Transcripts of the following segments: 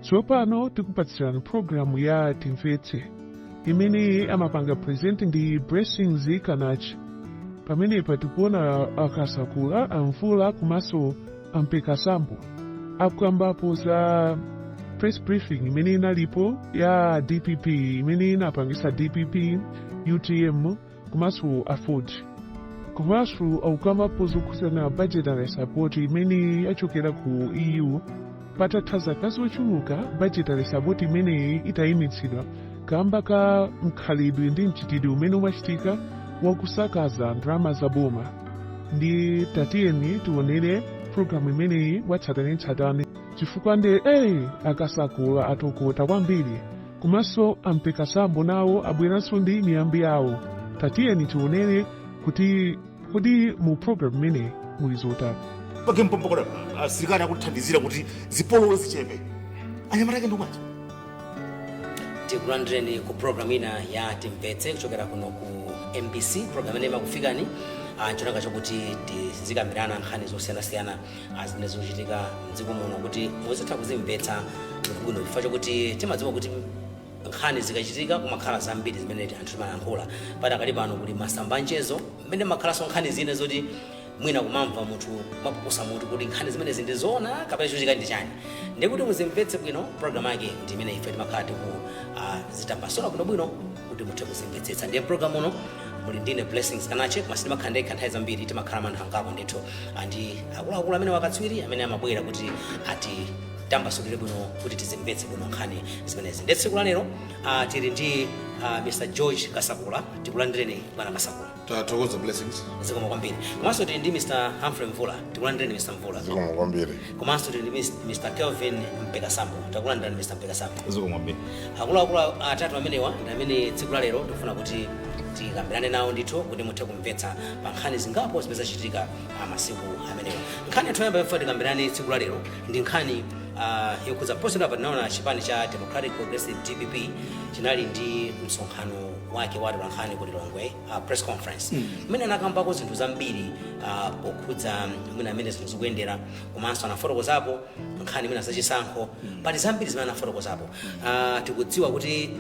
Tsopano tikupatsirani programu ya Timvetse imene amapanga present ndi Blessings Kanachi. Pamenepa tikuona Akasakula, Amvula komanso Ampekasambo akukambapo za press briefing imene inalipo ya DPP, imene inapangisa DPP, UTM komanso AFORD. Komanso akukambapo zokhudzana budgetary support imene yachokera ku EU patatha zaka zochuluka budgetary support imeneyi itayimitsidwa kamba ka mkhalidwe ndi mchitidwe umene umachitika wakusakaza ndalama za boma. Ndi tatiyeni tionere programu imeneyi mwatsatanetsatane, chifukwa ndi Akasakula atokota kwambiri, komanso Ampekasambo nawo abweranso ndi miyambi yawo. Tatiyeni tionere kuti kodi mu programu imeneyi muli zotani. Pake mpompokola asilikali akuthandizira kuti zipolowe zichepe, anyamata ake ndimwachi. Tikulandireni ku program ina ya Timvetse kuchokera kuno ku MBC, program imene imakufikani ncholinga chokuti tizikambirana nkhani zosiyanasiyana zimene zikuchitika mdziko muno kuti muzitha kuzimvetsa bwinobwino, chifukwa chokuti timadziwa kuti nkhani zikachitika kumakhala zambiri zimene anthu timayankhula. Padakali pano kuli masamba anchezo mmene makhalanso nkhani zina zoti mwina kumamva munthu mapukusa mutu kuti nkhani zimenezi ndi zoona kapena chochitika ndi chani. Ndikuti muzimvetse bwino, program yake ndi imene ife timakhala tiku zitambasula bwinobwino kuti muthe kuzimvetsetsa. Ndiye program uno muli ndine Blessings Kanache, koma sindimakhala ndekha. Nthawi zambiri timakhala anthu angapo ndithu, ndi akuluakulu amene wakatswiri amene amabwera kuti atitambasulire bwino kuti tizimvetse bwino nkhani zimenezi. Ndiye tsiku la lero tili ndi Mr George Kasakula. Tikulandireni, bwana Kasakula. Tathokoza, Blessings. Zikomo kwambiri. Komanso tili ndi Mr Humphrey Mvula. Tikulandireni, Mr Mvula. Zikomo kwambiri. Komanso tili ndi Mr Kelvin Mpekasambo. Takulandirani, Mr Mpekasambo. Zikomo kwambiri. Akuluakulu atatu amenewa ndi amene tsiku la lero tikufuna kuti tikambirane nawo ndithu kuti muthe kumvetsa pa nkhani zingapo zimene zachitika masiku amenewa. Nkhani yathu yoyamba yofuna tikambirane tsiku la lero ndi nkhani yokhudza posachedwapa tinaona chipani cha Democratic Progressive, DPP, chinali ndi msonkhano wake wa atolankhani ku Lilongwe, press conference mmene anakambako zinthu zambiri pokhudza mwina amene zinthu zikuyendera, komanso anafotokozapo nkhani mwina zachisankho. Pali zambiri zimene anafotokozapo. Tikudziwa kuti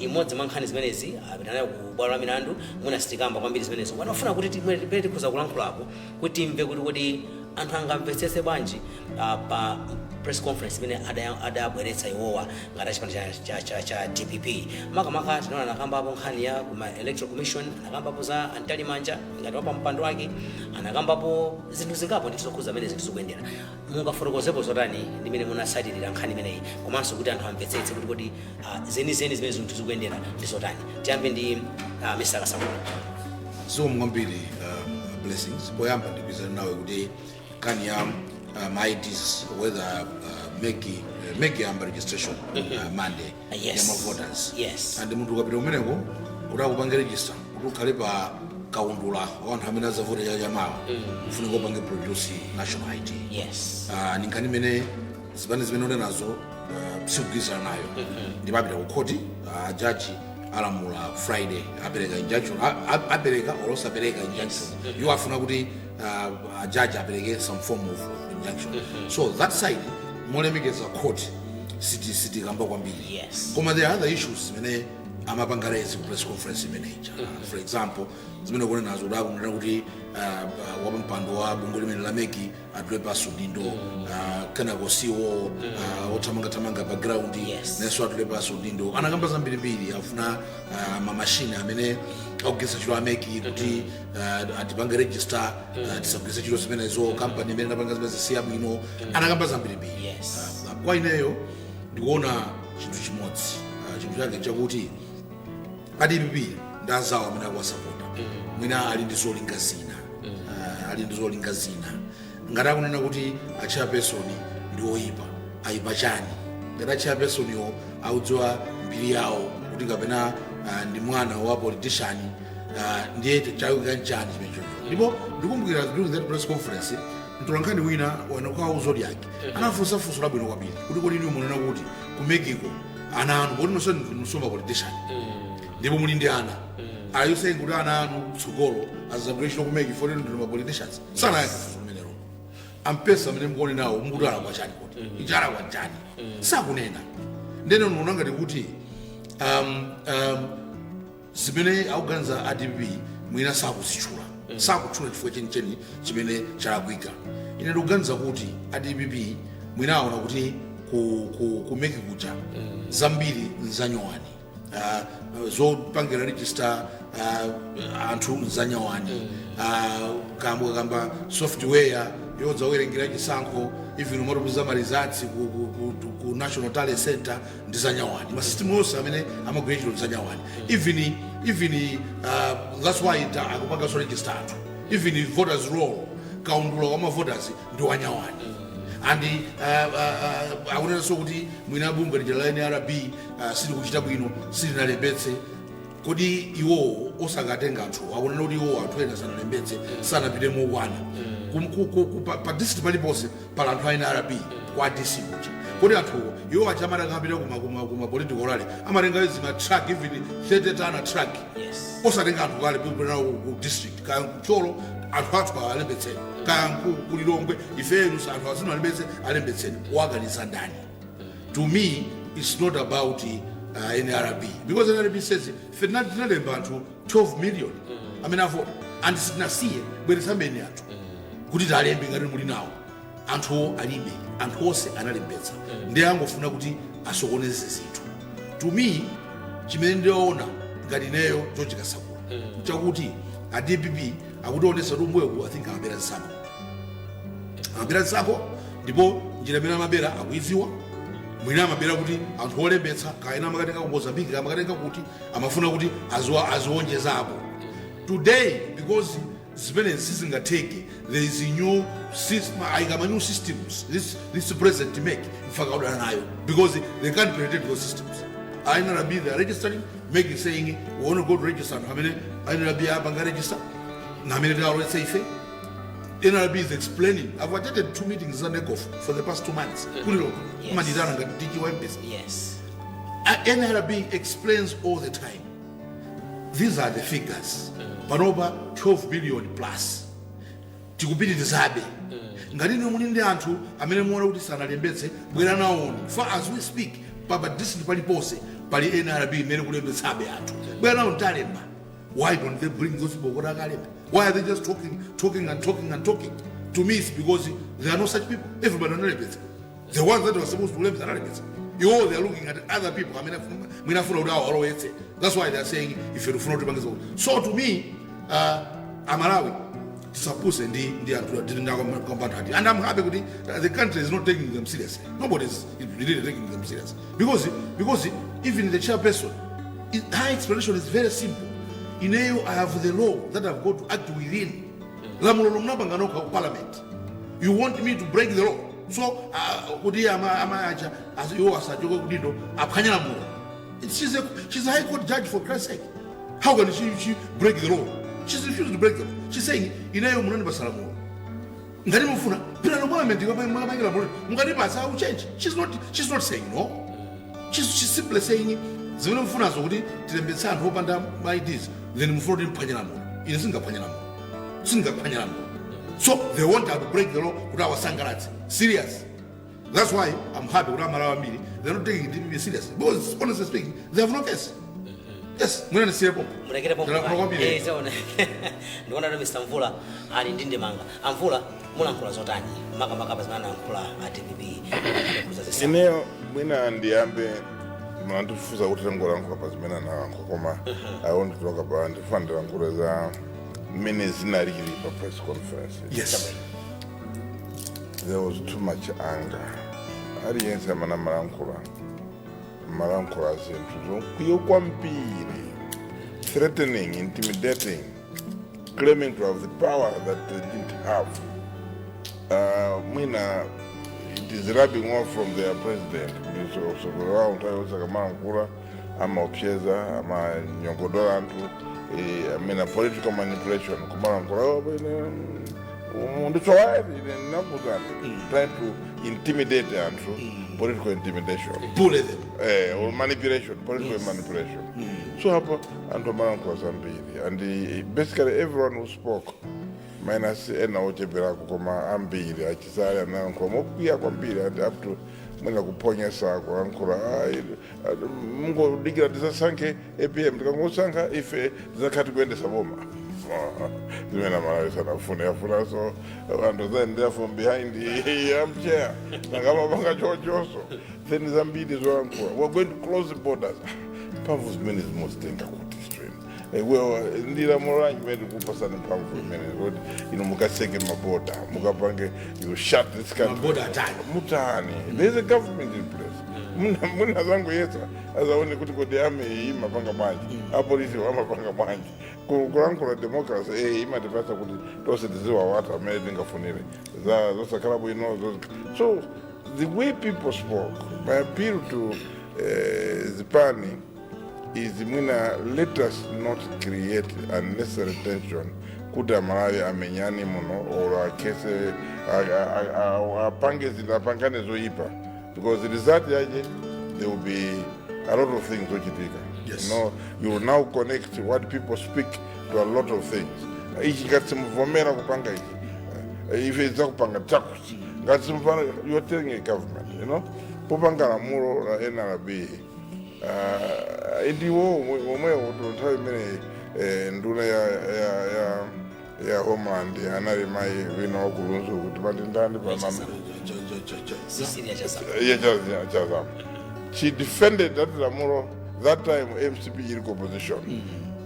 imodzi mwa nkhani zimenezi apita nayo ku bwalo la milandu. Mwina sitikamba kwambiri zimenezo. Wanafuna kuti timwe tikhoza kulankhulapo kuti timve kuti kodi anthu angamvetsetse bwanji pa press conference imene adabweretsa iwowa ngati achipani cha DPP. Makamaka tinaona anakambapo nkhani ya kuma Electoral Commission, anakambapo za a Mtalimanja ngati wapa mpando wake, anakambapo zinthu zingapo ndithu zokhudza amene zinthu zikuyendera. Mungafotokozepo zotani ndimene munasatirira nkhani imeneyi, komanso kuti anthu amvetsetse kuti kodi zenizeni zimene zinthu zikuyendera ndi zotani? Tiyambe ndi Mr Kasakula. Zikomo kwambiri, Blessings. Poyamba ndigwirizana nawe kuti nkhani ya IDs, whether MEC, MEC yamba registration Monday ya ma voters and munthu ukapita kumeneko kuti akupange register kuti ukhale pa kaundula wa anthu amene adzavote chaka chamawa, ufunika upange produce national ID. Ni nkhani imene zipani zimene uli nazo sikugwirizana nayo, ndipo apita ku khoti. Jaji alamula Friday, apereka injunction, apereka or osapereka injunction. Iwo afuna kuti jaji apereke some form of injunction. So that side, molemekeza court, sitikamba kwambiri. Koma there are other issues zimene amapanga raise ku press conference imeneja. For example, zimene kune nazo kuti akunena kuti wapampando wa bungwe limene la MEC atule pansi udindo, kenako siwo othamangathamanga pa ground nenso atule pansi udindo. Anakamba zambirimbiri, afuna mamashini amene akugwiritsa ntchito a MEC kuti atipange register, tisagwiritse ntchito zimenezo, kampani imene inapanga zimene zisiya bwino. Anakamba zambirimbiri. Kwa ineyo ndikuona chinthu chimodzi, chinthu chake chakuti a DPP ndi anzawo amene akuwasapota mwina ali ndi zolinga zina, ali ndi zolinga zina. Ngati akunena kuti a chairperson ndi oyipa, ayipa chani? Ngati a chairperson yo audziwa mbiri yawo kuti kapena ndi mwana wa politician, ndiye chayika nchani chimenechocho? Ndipo ndikumbukira during that press conference, mtolankhani wina wanokawo Zodiak anafunsa funso labwino kwambiri kuti kodi inu munena kuti ku MEC ko ana anu, poti nonse nusoma politician ndipo muli ndi ana, are you saying kuti ana anu kutsogolo azagwira ntchito ku MEC poti ndinu ma politicians? Sanayankhe funso limenelo. Ampesa amene mukuone nawo mukuti alakwa chani, kuti ichi alakwa chani, sakunena. Ndene unaona ngati kuti zimene akuganiza a DPP mwina sakuzitchula, sakutchula chifukwa chenicheni chimene chalakwika. Ine ndikuganiza kuti a DPP mwina aona kuti ku MEC kuja zambiri nzanyowani, zopangira register anthu nzanyowani, kamba kamba software yodzawerengera chisankho, even umatumiza ma results ku National Tally Center ndi zanyowani. Ma system onse amene amagwira ntchito ndi zanyowani. Even that's why akupanganso register anthu, even voters roll, kaundula wa ma voters ndi wanyowani. And akunenanso kuti mwina bungwe lija la NRB silikuchita bwino, silinalembetse. Kodi iwowo osakatenga anthu akunena kuti iwowo anthu ena sanalembetse, sanapite mokwana pa district paliponse pala anthu a NRB kwa DC kuja. Kodi anthuwo iwo aja amatakapita kuma political rally, amatenga zima truck, even 30 ton truck, osatenga anthu kale kupita ku district, kaya kucholo anthu athu alembetseni, kaya kulilongwe ifenu anthu asinu alembetse, alembetseni. Waganiza ndani? To me, it's not about NRB, because NRB says ife tinalemba anthu 12 million amene avota and sitinasiye. Bweresambeni anthu kuti talembe ngati muli nawo. Anthuwo alibe, anthu onse analembetsa. Ndiye angofuna kuti asokoneze zinthu. To me, chimene ndiona ngati ineyo George Kasakula chakuti a DPP akutionetsa kuti umbuyoku I think amabera zisankho, amabera zisankho, ndipo njira imene amabera akuidziwa. Mwina amabera kuti anthu olembetsa kaena amakatenga ku Mozambique, kaya amakatenga kuti, amafuna kuti azionjezapo. Today, because zimene sizingatheke, there is a new system, ayika new systems. This present MEC mfaka udana nayo because they can't penetrate those systems. NRB, they are registering. MEC is saying we want to go to register anthu amene NRB apanga register na amene tialowetse ife. NRB is explaining. I've attended two meetings za NECOF for the past 2 months. Kulilo, manditana ngati DG wa MPS. NRB explains all the time. These are the figures. Panopa 12 billion plus. Tikupitirizabe. Ngati inu muli ndi anthu amene muona kuti sanalembetse, bwera nawoni. For as we speak, papa district paliponse pali NRB imene kulembetsabe anthu. Bwera nawoni talemba. Why don't they bring those people kuti akalembe? Why are they just talking, talking and talking and talking? To me, it's because there are no such people. Everybody analembetsa. The ones that were supposed to lembetsa analembetsa. Iwo, they are looking at other people amene mwina afuna kuti awo alowetse. That's why they are saying ife tifuna kuti pangiza. So to me, Amalawi tisapuse ndi anthu ndinakombanthu ati, and I'm happy kuti the country is not taking them seriously. Nobody is really taking them serious because even the chairperson, her explanation is very simple: ineyo, I have the law that I've got to act within. Lamulo lomnapanga nokha ku parliament. You want me to break the law? So kuti ama acha iwo asachoke kudindo aphwanya lamulo. She's a high court judge, for Christ's sake. How can she break the law? She's refused to break the law. She's saying ineyo munandipasa lamulo, ngati mufuna pita no parliament mwakapangira lamulo, mukatipasa, I will change. She's not saying no. She's simply saying zimene mufunazo kuti tilembetse anthu opanda ma IDs, then mufuna kuti mphwanye lamulo. Ine singaphwanye lamulo, singaphwanye lamulo. So they want her to break the law kuti awasangalatse. Serious. That's why I'm happy kuti Amalawi ambiri, they're not taking DPP seriously, because honestly speaking, they have no case. Yes, mwina ndisiyepo. Mulekere pompo. Ndalakula kwambiri. Eh, zaona. Ndikuona kuti Mr Mvula ali ndi ndemanga. Amvula, mulankhula zotani makamaka pa zimene anayankhula a DPP kuza zisankho? Ineyo mwina ndiyambe mandifuza kuti tangolankhula pa zimene analankhula, koma I want to talk about, ndifuna ndilankhule za mmene zinalili pa press conference. There was too much anger. Aliyense amene amalankhula, amalankhula zinthu zokwiya kwambiri, threatening, intimidating, claiming to have the power that they didn't have. Mwina it is rubbing off from their president, kuti sogolera nthawi yonse akamalankhula amaopseza, amanyongodola anthu, amene political manipulation, kumalankhula, "Oh, ine, nditsowayi ine ndinakuzani," trying to intimidate anthu, political intimidation. Bully them. Or manipulation, political manipulation. So apa anthu amalankhula zambiri and basically everyone who spoke Minus ena ocheperako, koma ambiri achisale anayankhula mokwiya kwambiri, and up to mwina kuponyesa kulankhula, "Mungodikira tisasankhe APM, tikangosankha ife tizakhati kuyendesa boma." Zimene Amalawi sanafune, afunanso anthu zayendera from behind the armchair, nangamapanga chochoso. Then zambiri zolankhula, "We're going to close the borders." Mphamvu zimene zimozitenga kuti stream? Well, ndi lamulo lanji imene tikupasani mphamvu imene kuti inu mukaseke maboda, mukapange you shut this country? Maboda atani? Mutani? There's a government in place. Muna zangoyesa azaone kuti kodi ame iyi imapanga bwanji, apolisi amapanga bwanji. Kulankhula democracy imatipasa kuti tonse tiziwawata amene tingafunire za zosakhala bwino. So the way people spoke, my appeal to zipani is, mwina let us not create unnecessary tension kuti Amalawi amenyane muno or akhese apange zinthu, apangane zoyipa, because the result yache, there will be a lot of things zochitika. You will now connect what people speak to a lot of things. Ichi ngati simuvomera kupanga ichi, ife tidzakupanga chakuti ngati simuvana. You are telling a government, popanga lamulo la NRB, ndiwo omwewo to nthawi imene nduna ya Homeland anali mayi wina wakulunzu kuti pandi ndani pa Cecilia Chazama. Yeah, Chazama. She defended that lamulo that time MCP ili ku opposition.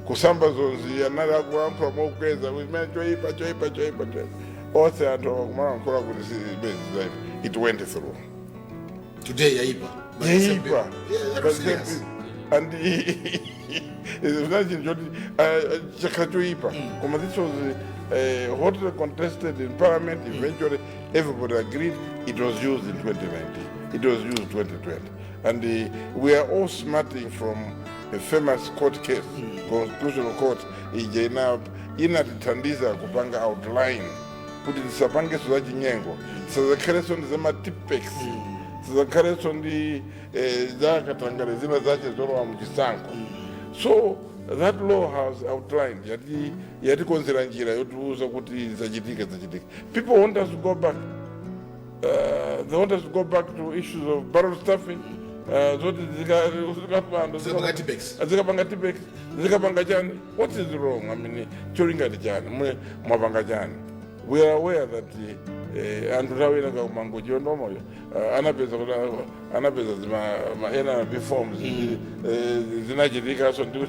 Kusamba zonzi anali akulankhula mokweza kuti choipa, choipa, choipa, choipa, onse anthu akumalankhula kuti sizaipa. It went through. Today yaipa. But Yaipa. Yeah, that But was serious. And zina choti chakhala choipa, koma this was hotly contested in parliament. Eventually everybody agreed. It was used in 2019, it was used 2020, and we are all smarting from a famous court case, Constitutional Court ija inatithandiza kupanga outline kuti tisapangeso za chinyengo, tisazakhalenso ndi zama Tipp-Ex, tisazakhalenso ndi zakatangale zina zache zolowa muchisankho. So that law has outlined, yati yatikonzera njira yotiuza kuti zachitika, zachitika. People want us to go back, they want us to go back to issues of ballot stuffing, zoti zikapanda Zikapanga Tipp-Ex. Zikapanga Tipp-Ex, zikapanga chani. What is wrong? I mean, cholingati chani? Mwapanga chani? We are aware that anthu nthawi ina kakumangoji ondomoyo anapeza kuti anapeza zima ma NRB forms zinachitika, so ndi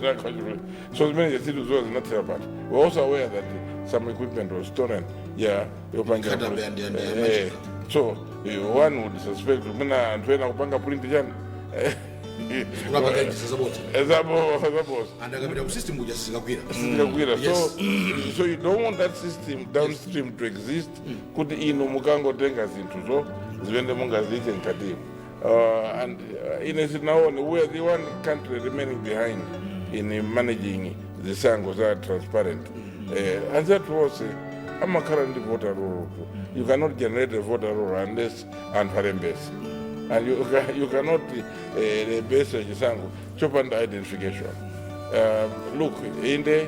so zimene zinthu zinathera pati. We are also aware that some equipment was stolen, yeah, yopangira Nkhata Bay and Machinga. So one would suspect mwina anthu ena kupanga print chani. Kunapanga zabodza. Zaboza. And akapita ku system kuja sizikakwira. Sizikakwira. So Yes. so you don't want that system downstream to exist kuti inu mukangotenga zinthuzo zimene mungaziite mkatimo. And ine sinaone, we are the one country remaining behind in managing zisankho za transparent. Anzathu onse amakhala ndi voter roll. You cannot generate a voter roll unless anthu alembesa, and you cannot lembesa chisankho chopanda identification. Look, inde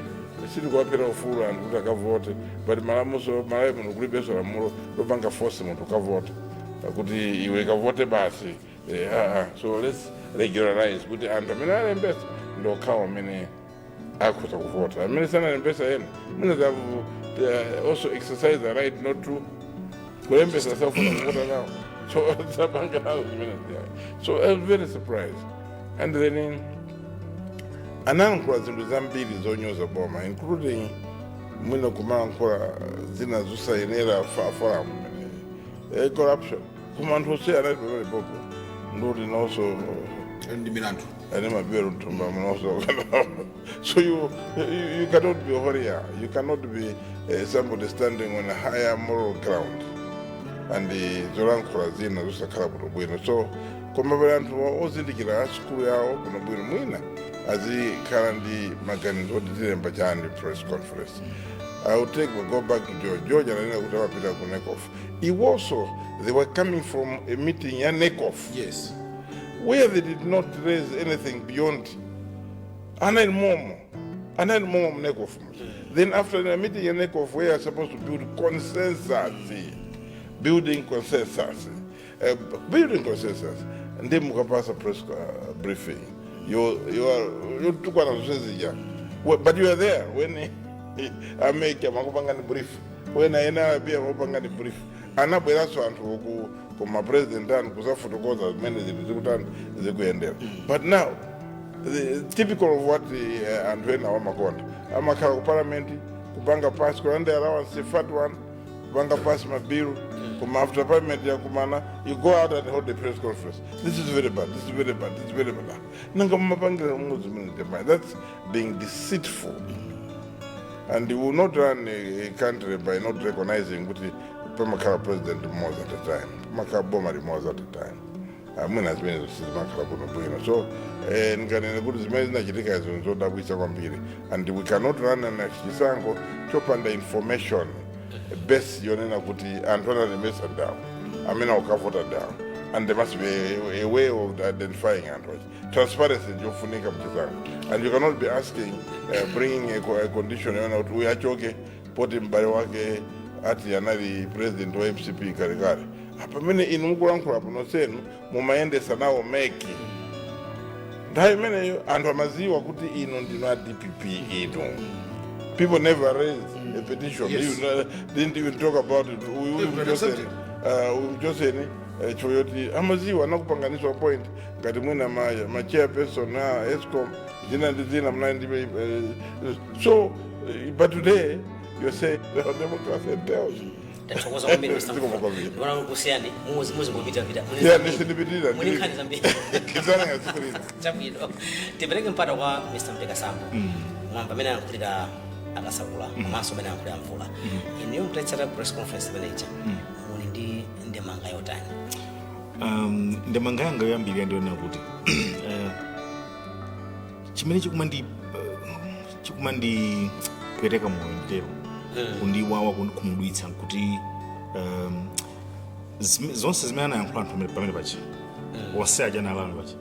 sitikuwaphera ufulu anthu kuti akavote, but malamuso Malawi muno kulibenso lamulo lopanga force munthu ukavota kuti iwe kavote basi. So let's regularize kuti anthu amene alembesa ndokhawo amene akhoza kuvota. Amene sanalembesa ena mwina also exercise the right not to kulembesa, safuna kuvota nawo, so zapanga nazo zimene ziyayi. So I was very surprised. And then anayankhula zinthu zambiri zonyoza boma, including mwina kumayankhula zina zosayenera forum, corruption, koma anthu onse anali pamene popo ndikuti nonso Ali ndi milandu. Ane mabero mtumba mnoso. So you cannot be holier, you cannot be somebody standing on a higher moral ground and zolankhula zina zosakhala bwino bwino. So koma pali anthu ozindikira a sukulu yawo bwinobwino, mwina azikhala ndi maganizo oti tilemba chani press conference. I will take go back to George. George ananena kuti amapita ku NECOF. Iwonso they were coming from a meeting ya NECOF where they did not raise anything beyond anali momo. Anali momwe mu NECOF. Then after the meeting in NECOF, we are supposed to build consensus, building consensus, building consensus. Ndi mukapasa press briefing, you are yotukwana zonse zija. Well, but you are there when a MEC amakupangani brief, when NRB amakupangani brief. Anabweranso anthu ku kuma president anu kuzafotokoza zimene zinthu zikutani, zikuyendera. But now the typical of what the anthu ena wamakonda amakhala ku parliament kupanga pass, kulanda allowance, fat one, kupanga pass mabilu, koma after parliament yakumana, you go out and hold a press conference: "This is very bad, this is very bad, this is very bad." Nanga mumapangira mumodzi mene? That's being deceitful, and you will not run a country by not recognizing kuti pamakhala president mmodzi at a time, pamakhala boma limodzi at a time. Mwina zimene sizimakhala bwino bwino. So nganene kuti zimene zinachitika izo nzodabwitsa kwambiri, and we cannot run an chisankho chopanda information base yonena kuti anthu analembesa ndawo, amene akukavota ndawo, and there must be a way of identifying anthu achi. Transparency ndiyofunika mchisankho, and you cannot be asking, bringing a condition yona kuti uyu achoke poti m'bale wake ati anali president wa MCP kalekale, pamene inu mukulankhula pano senu mumayendesa nawo MEC. Nthawi imeneyo anthu amaziwa kuti inu ndinu a DPP. Inu, people never raised a petition. Even, didn't even talk about it. Uyu People Mjoseni, accepted. Uyu Mjoseni, choyoti amaziwa anakupanganiswa point ngati mwina ma chairperson a ESCOM, zina ndi zina mnali ndi so but today you're saying democracy entails. Tathokoza kwambiri, Mr. Zikomo Mvula. kwambiri. Ndikuona kusiyani muzingopitapita. Yeah, ndisindipitirira. Muli nkhani zambiri. Kizana tsiku lina. Chabwino, tipereke mpata kwa Mr. Mpekasambo. Mwamba amene ayankhulira Akasakula komanso amene ayankhulira Mvula, inuyo mutaitsata press conference imeneja, muli ndi ndemanga yotani? Ndemanga yanga yoyambirira ndiona kuti chimene chikumandipweteka moyo, nditero, kundiwawa, kundikhumudwitsa, nkuti zonse zimene anayankhula anthu pamene pachi onse aja analano pachi,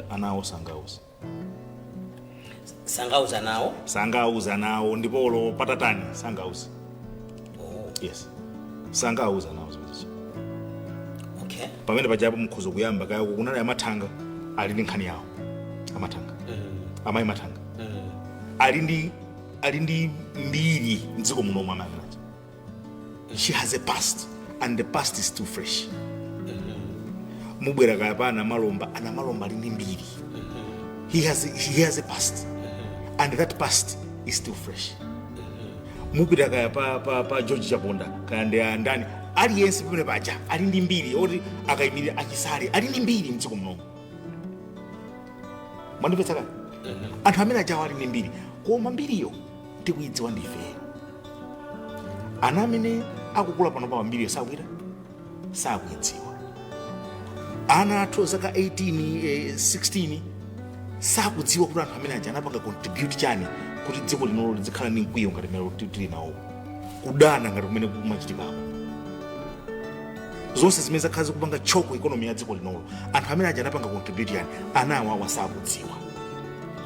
anawo sangauza. Sangauza nawo? Sangauza nawo, ndipo olo patatani sangauza. Oh. Yes, sangauza nawo zimenezo. Okay. Pamene pajapo mukhoza kuyamba kaya kunali Amathanga, ali ndi nkhani yawo Amathanga, amayi Mathanga ali ndi mbiri mdziko muno omwe amayi. She has a past and the past is still fresh. Mubwera kaya pa Anamalomba, Anamalomba ali ndi mbiri. He has a past and that past is still fresh. Mupita kaya pa George Chaponda, kaya ndi andani, aliyense pamene paja ali ndi mbiri oti akayimirira. Achisale ali ndi mbiri mdziko munomu. Mwandimvetsa kaya? Anthu amene ajawo ali ndi mbiri, koma mbiriyo tikuyidziwa ndife. Ana amene akukula pano pa mbiriyo sakuita, sakuyidziwa. Ana athu zaka 18, 16 sakudziwa kuti anthu amene aja anapanga contribute chani kuti dziko linolo lizikhala ndi mkwiyo ngati mmene tili nawo, kudana ngati kumene kumachitikako, zonse zimene zakhala zikupanga choke economy ya dziko linolo, anthu amene aja anapanga contribute yani, ana awawa sakudziwa.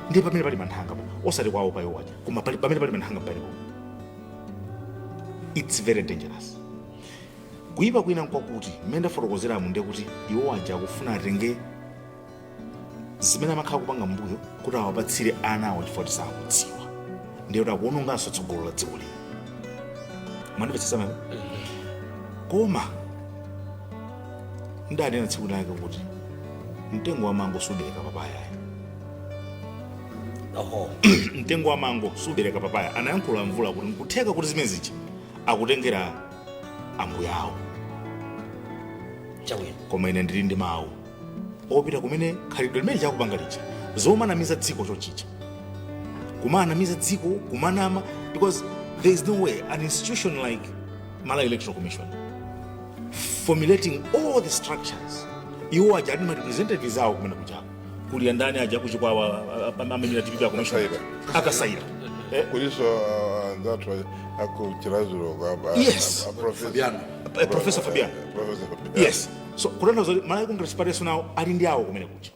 Ndiye pamene pali manthanga pa, osati kwawo payo waja, koma pamene pali manthanga palipo, it's very dangerous. Kuyipa kwina nkwakuti mmene ndafotokozeramu, ndiye kuti iwo aja akufuna atenge zimene amakhala kupanga mbuyo kuti awapatsire ana awo, chifukwa tisakudziwa, ndiye kuti akuononganso tsogolo la dziko lino. Mwandipetsetsa mene? Koma ndanena tsiku lake kuti mtengo wa mango subereka papaya. Oho. Mtengo wa mango subereka papaya. Anayankhula Mvula kuti nkutheka kuti zimene zija akutengera ambuya awo. Chabwino. Koma ine ndili ndi mawu opita kumene khalidwe limene chakupanga lija, zomanamiza dziko chochicha, kumanamiza dziko, kumanama, because there is no way an institution like Malawi Electoral Commission, formulating all the structures, iwo aja ali ma representatives awo kumene kuchako, kuli andani aja kuchikwawa amene DPP a commission? Akasaira. Akasaira. Kuliso anzathu akuchirazulo. Yes. Fabiano. Professor Fabiano. Professor Fabiano. Yes, so kutanthauza kuti Malawi Congress Party nawo ali ndi awo kumene kuja.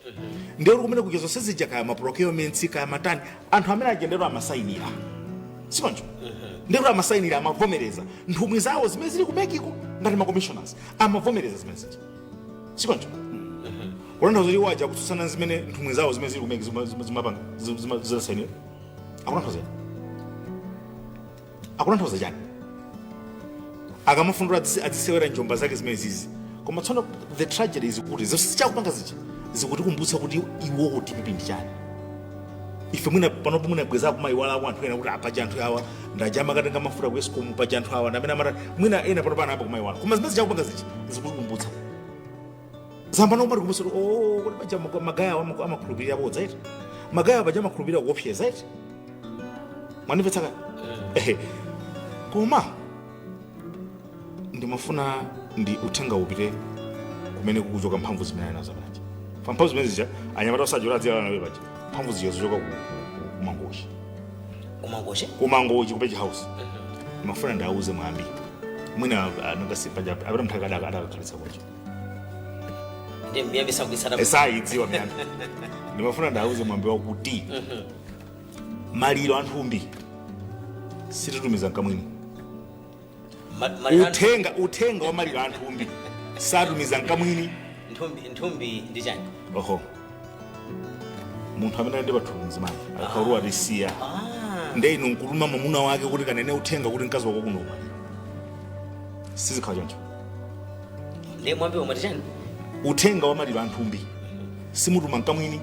Ndiye kuti kumene kuja zonse zija, kaya ma procurements, kaya matani, anthu amene ajendedwa amasayinira, sikonjo? Ndiye kuti amasayinira, amavomereza. Nthumwi zawo zimene zili ku MEC ko ngati ma commissioners amavomereza zimene zija, sikonjo? Kutanthauza kuti waja kutsutsana zimene nthumwi zawo zimene zili ku MEC zimapanga, zidasayinira, akutanthauza chani? Akutanthauza chani? Akamafundura adzisewera njomba zake zimene zizi. Koma tsono the tragedy is kuti zonse zichakupanga zija zikutikumbutsa kuti iwowo DPP ndi chani. Ife mwina panopo mwina kumayiwala anthu ena kuti apaja anthu awa ndaja amakatenga mafuta ku Escom, paja anthu awa ndamene amata. Mwina ena panopo anayamba kumayiwala, koma zimene zichakupanga zija zikutikumbutsa zambano, kumatikumbutsa kuti, oh, kuti paja magaya awa amakhulupirira bodza iti, magaya awa paja amakhulupirira kuopseza iti. Mwanimvetsa kaya? Ehe. Koma ndimafuna ndi uthenga upite kumene kukuchoka mphamvu zimene ali nazo paja. Pa mphamvu zimene zija, anyamata osajola adziyala nawe paja, mphamvu zija zochoka kumangochi. Kumangochi. Kumangochi, ku Page House. Ndimafuna ndauze mwambi mwina nangasi paja apita mthaka adakakhalitsa kunja. Ndi miyambi sakuyitsata. Sayidziwa miyambi. Ndimafuna ndauze mwambi wakuti maliro anthumbi sititumiza mkamwini. Maliro Uthenga wa maliro anthumbi satumiza mkamwini. Nthumbi, nthumbi ndi chani? Oho, munthu amene ali ndi pathupi, mzimayi akhauluwa atisiya. Ah. Nde inu nkutuma mwamuna wake kuti kanene uthenga kuti mkazi wako kuno kumaliro, sizikhala choncho. Ndi mwambi umati chani? Uthenga wa maliro anthumbi simutuma mkamwini.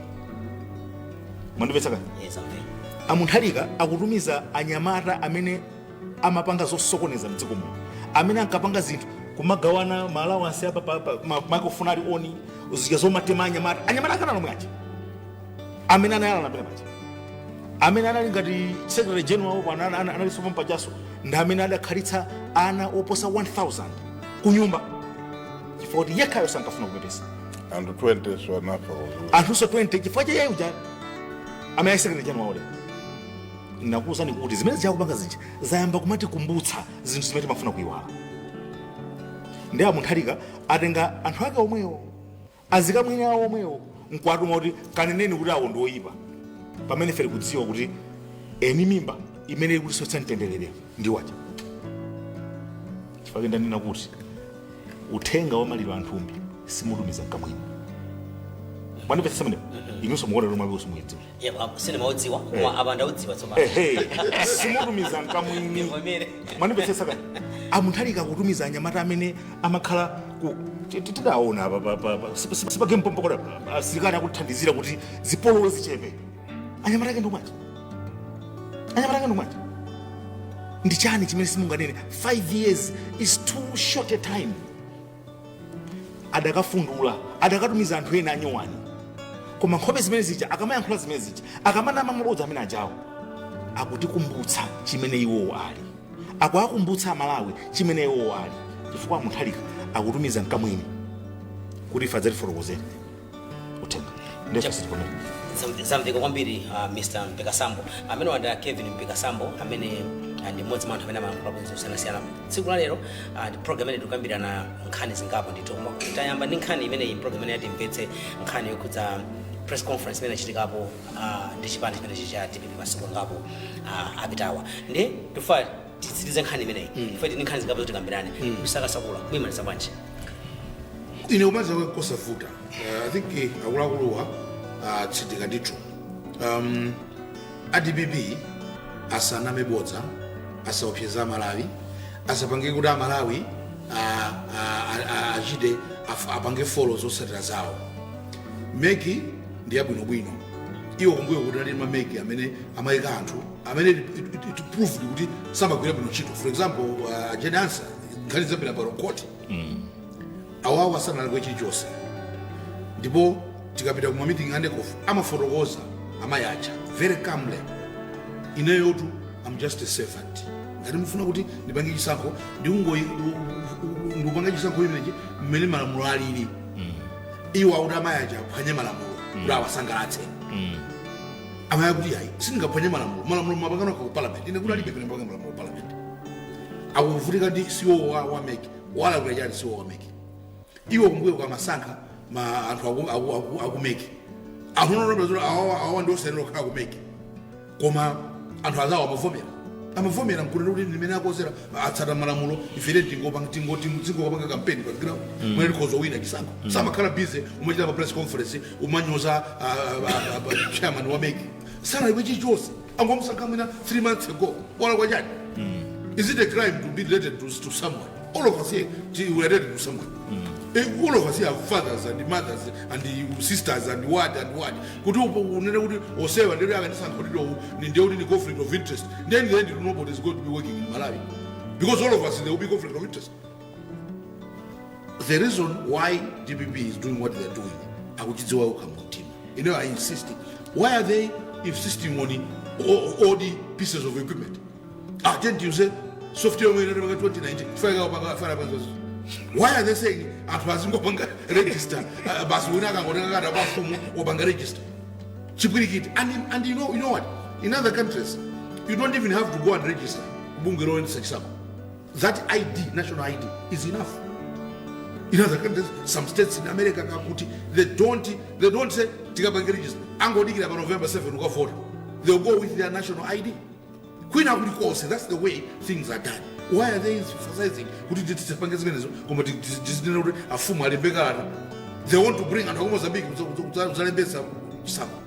Mwandimvetsa kani? Yes, amve. Amunthalika akutumiza anyamata amene amapanga zosokoneza mdziko muno, amene ankapanga zinthu kumagawana ma allowance apa microphone ali oni zija zomatema anyamata, anyamata akana lomwe aja amene anayalana pene paja, amene anali ngati secretary general wawo analinso pampachaso, ndi amene adakhalitsa ana oposa 1000 ku nyumba chifukwa kuti yekhayo sankafuna kupepesa. Anthu 20 so anafa kuzuka. Anthunso 20 chifukwa cha iyeyo uja amene ali secretary general wawo. Lero nakuwuzani kuti zimene zichakupanga zija zayamba kumatikumbutsa zinthu zimene timafuna kuyiwala. Ndi amunthalika atenga anthu ake omwewo, azikamwini awo omwewo, nkuwatuma kuti kaneneni kuti awo ndi oyipa, pamene ife tikudziwa kuti eni mimba imene ili kutisotsa mtenderere ndi waja. Chifukwa ndanena kuti uthenga wa maliro anthumbi simutumiza mkamwini. Mwandimvetsetsa pamenepo? Inunso mukuona lomwe apo simuyidziwa. Yeah, sindimaudziwa, koma apa ndaudziwa tsopano. Ehe, simutumiza mkamwini. Ndivomere. Mwandimvetsetsa kani? Amunthalika kutumiza anyamata amene amakhala ku tidaona apa sipagempompokola asilikali akuthandizira kuti zipolowe zichepe. Anyamata ake ndomwacha, anyamata ake ndomwacha. Ndi chani chimene simunganene? 5 years is too short a time. Adakafundula, adakatumiza anthu ena anyowani, koma nkhope zimene zija, akamayankhula zimene zija, akamanama mabodza amene ajawo, akutikumbutsa chimene iwowo ali, akuwakumbutsa Amalawi chimene iwowo ali, chifukwa amunthalika akutumiza mkamwini kuti ife adzatifotokozere uthenga, ndefe sitikomera. Zamveka kwambiri, Mr Mpekasambo. Amene wanda Kevin Mpekasambo, amene ndi mmodzi mwa anthu amene amayankhula zosiyanasiyana. Tsiku la lero ndi program imene tikukambirana nkhani zingapo ndithu, koma tayamba ndi nkhani imeneyi, program imene yatimvetse, nkhani yokhudza press conference imene achitikapo ndi chipani chimenechi cha DPP masiku angapo apitawa. Ndi tifa titsirize nkhani imeneyi, ife tili nkhani zingapo zotikambirane. Kusakasakula kuyimaliza bwanji? Ine kumaliza kwake kosavuta. I think akuluakuluwa atsindika ndithu. A DPP asaname bodza, asaopseza Amalawi, asapange kuti Amalawi achite apange follow zotsatira zawo. MEC ndi yabwinobwino. Iwo kumbuyo kuti ali ma MEC amene amayika anthu amene it proved kuti samagwira bwino ntchito. For example, Jane Ansah, nkhani zambiri pano court. Awawo asanalakwe chilichonse, ndipo tikapita kuma meeting a NECOF amafotokoza amayi aja very calmly, "Ineyotu I'm just a servant. Ngati mufuna kuti ndipange chisankho, ndikupange chisankho imenechi mmene malamulo alili." Iwo akuti amayi aja aphwanye malamulo kuti awasangalatse. Amayi akuti, "Ayi, sindingaphwanye malamulo. Malamulo mapangano ku parliament, ine kuti alibe pene mpanga malamulo ku parliament." Akuvutika ndi CEO wa MEC. Walakwira chani CEO wa MEC? Iwo kumbuyo kamasankha ma anthu aku MEC. Anthu onoona awawa, awawa ndi osayenera kukhala ku MEC, koma anthu azawo amavomera, amavomera nkunena kuti ndimene akozera, atsata malamulo, ifere tingopanga campaign pa ground, mwene tikhoza wina chisankho. Samakhala busy umachita pa press conference, umanyoza chairman wa MEC, sanalibe chilichonse, angomusankha mwina 3 months ago. Wala kwachani? Is it a crime to be related to someone? All of us here, we are related to someone. All of us here have fathers and mothers and sisters and what and what. Kuti unene kuti osewa ndero akandisankha kuti ndiye kuti ni conflict of interest. Then in the end nobody is going to be working in Malawi. Because all of us, there will be conflict of interest. The reason why DPP is doing what they're doing, akuchidziwa okha mumtima. I insist. Why are they insisting on all the pieces of equipment? Ah, didn't you say software yomwe inatipanga 2019 fika panga fara panzo? Why are they saying anthu azingopanga register, basi wina akangotenga kata kwa mfumu wapanga register? Chipwirikiti. And you know what? In other countries, you don't even have to go and register. Bunge loyendetsa chisankho. That ID, national ID, is enough. In other countries, some states in America kakuti, they don't say tikapange register. Angodikira pa November 7 ukavota. They'll go with their national ID. Kwina kuti konse, that's the way things are done. Why are they emphasizing kuti tisapange zimenezo, koma tizinena kuti afumu alembe kalata? They want to bring anthu aku Mozambique kudzalembetsa chisankho.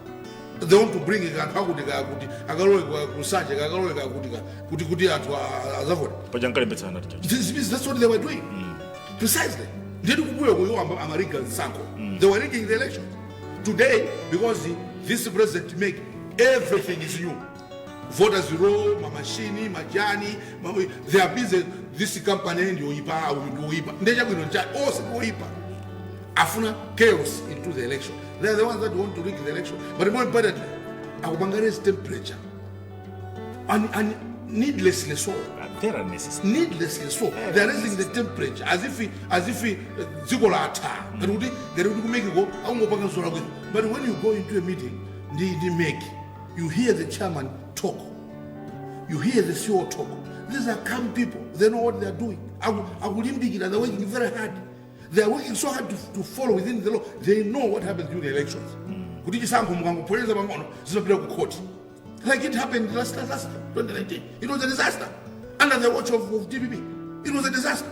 They want to bring anthu akuti kakuti akalowe kusanje, kakalowe kakuti kuti anthu azavota. Paja nkalembetsana tichachi. That's what they were doing. Precisely. Ndeti kubuya kuyo amariga nsanko. They were rigging the elections. Today, because this president make everything is new. Voters roll, mamashini, majani, they are busy. This company ndioipa, uyu ndioipa. Ndechabwino ncha, ose ndioipa. Afuna chaos into the election. They are the ones that want to rig the election. But more importantly, akupanga raise temperature. And needlessly so. Very unnecessary. Needlessly so. They are raising the temperature as if dziko latha, ngati kuti ku MEC ko akungopanga zolakwika. But when you go into a meeting ndi MEC, you hear the chairman talk, you hear the CEO talk. These are calm people. They know what they are doing. Akulimbikira. They're working very hard. They are working so hard to follow within the law. They know what happens during the elections, kuti chisankho mukangopoleza pang'ono zimapita ku court, like it happened last 2019. It was a disaster under the watch of DPP. It was a disaster.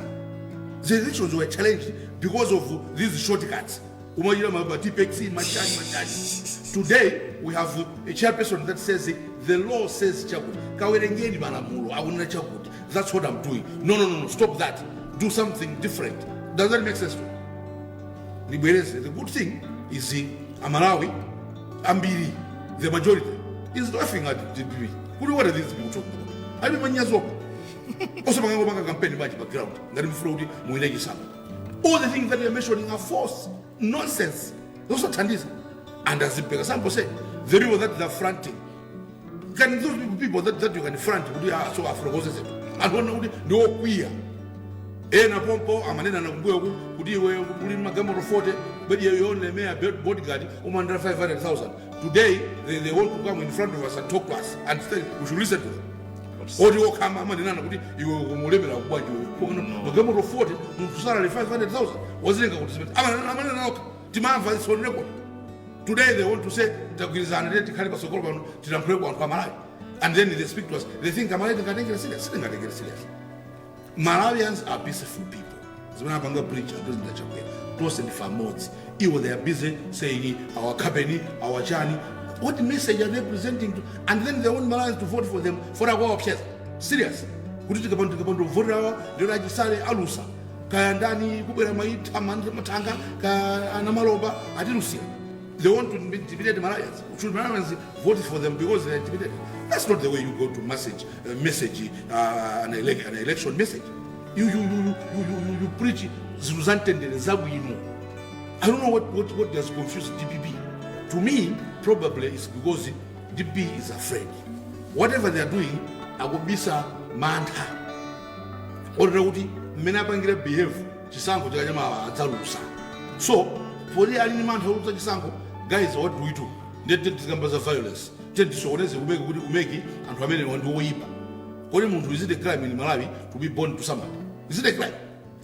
The elections were challenged because of these shortcuts. Umajira ma Tipp-Ex, machani, machani. Today we have a chairperson that says the law says chakuti, kawerengeni malamulo akunena chakuti, that's what I'm doing. No, no, no, no, stop that, do something different. Does that make sense to you? Ndibwereze, the good thing is Amalawi ambiri, the majority is laughing at DPP kuti what are these people talking about? Alibe manyazoka osapangangopanga campaign bwanji pa ground ngati mfuna kuti muwine chisankho? All the things that you're mentioning are false nonsense, zosathandiza. And as Mpeka say, the people that they're fronting, can those people that you can front kuti, ah, so afotokoze zinthu anthu ona kuti ndiwokwiya. Ena pompo amanena nakumbuyo kuti iwe uli magalimoto 40, but you only mayor bodyguard umandira 500,000. Today they want to come in front of us and talk to us and say we should listen to them. Oti okhama amanenana kuti iwe umulemera kubwanji, magalimoto 40, munthu salary 500,000, wazilenga kuti zimene amanena okha, timamva, it's on record. Today they want to say tagwirizana, tete tikhale patsogolo pano, tilankhule ku anthu Amalawi. And then they speak to us. They think Amalawi tingatengere serious. Sitingatengere serious. Malawians are peaceful people. Zimene apanga preach a President Chakwera, tonse ndife amodzi. Iwo they are busy saying our company, our chani. What message are they presenting to? And then they want Malawians to vote for them for akuwaopseza serious kuti tikapanda kuvoterawa ndero achisale alusa, kaya ndani kubwera maitha mathanga kaya anamaloba atilusira. They want to intimidate Malawians. Should Malawians vote for them because they are intimidated? That's not the way you go to message an election message. You preach zinthu zamtendere, zabwino. I don't know what has confused DPP. To me, probably it's because DPP is afraid. Whatever they are doing, akubisa mantha. Orera kuti mmene apangira behave, chisankho chakachama adzalusa. So, poti ali ndi mantha olusa chisankho, guys, what do we do? Ndete tikamba za violence. Tete tisokoneze ku MEC kuti ku MEC anthu amene ndi oyipa. Kodi munthu, is it a crime in Malawi to be born to somebody? Is it a crime?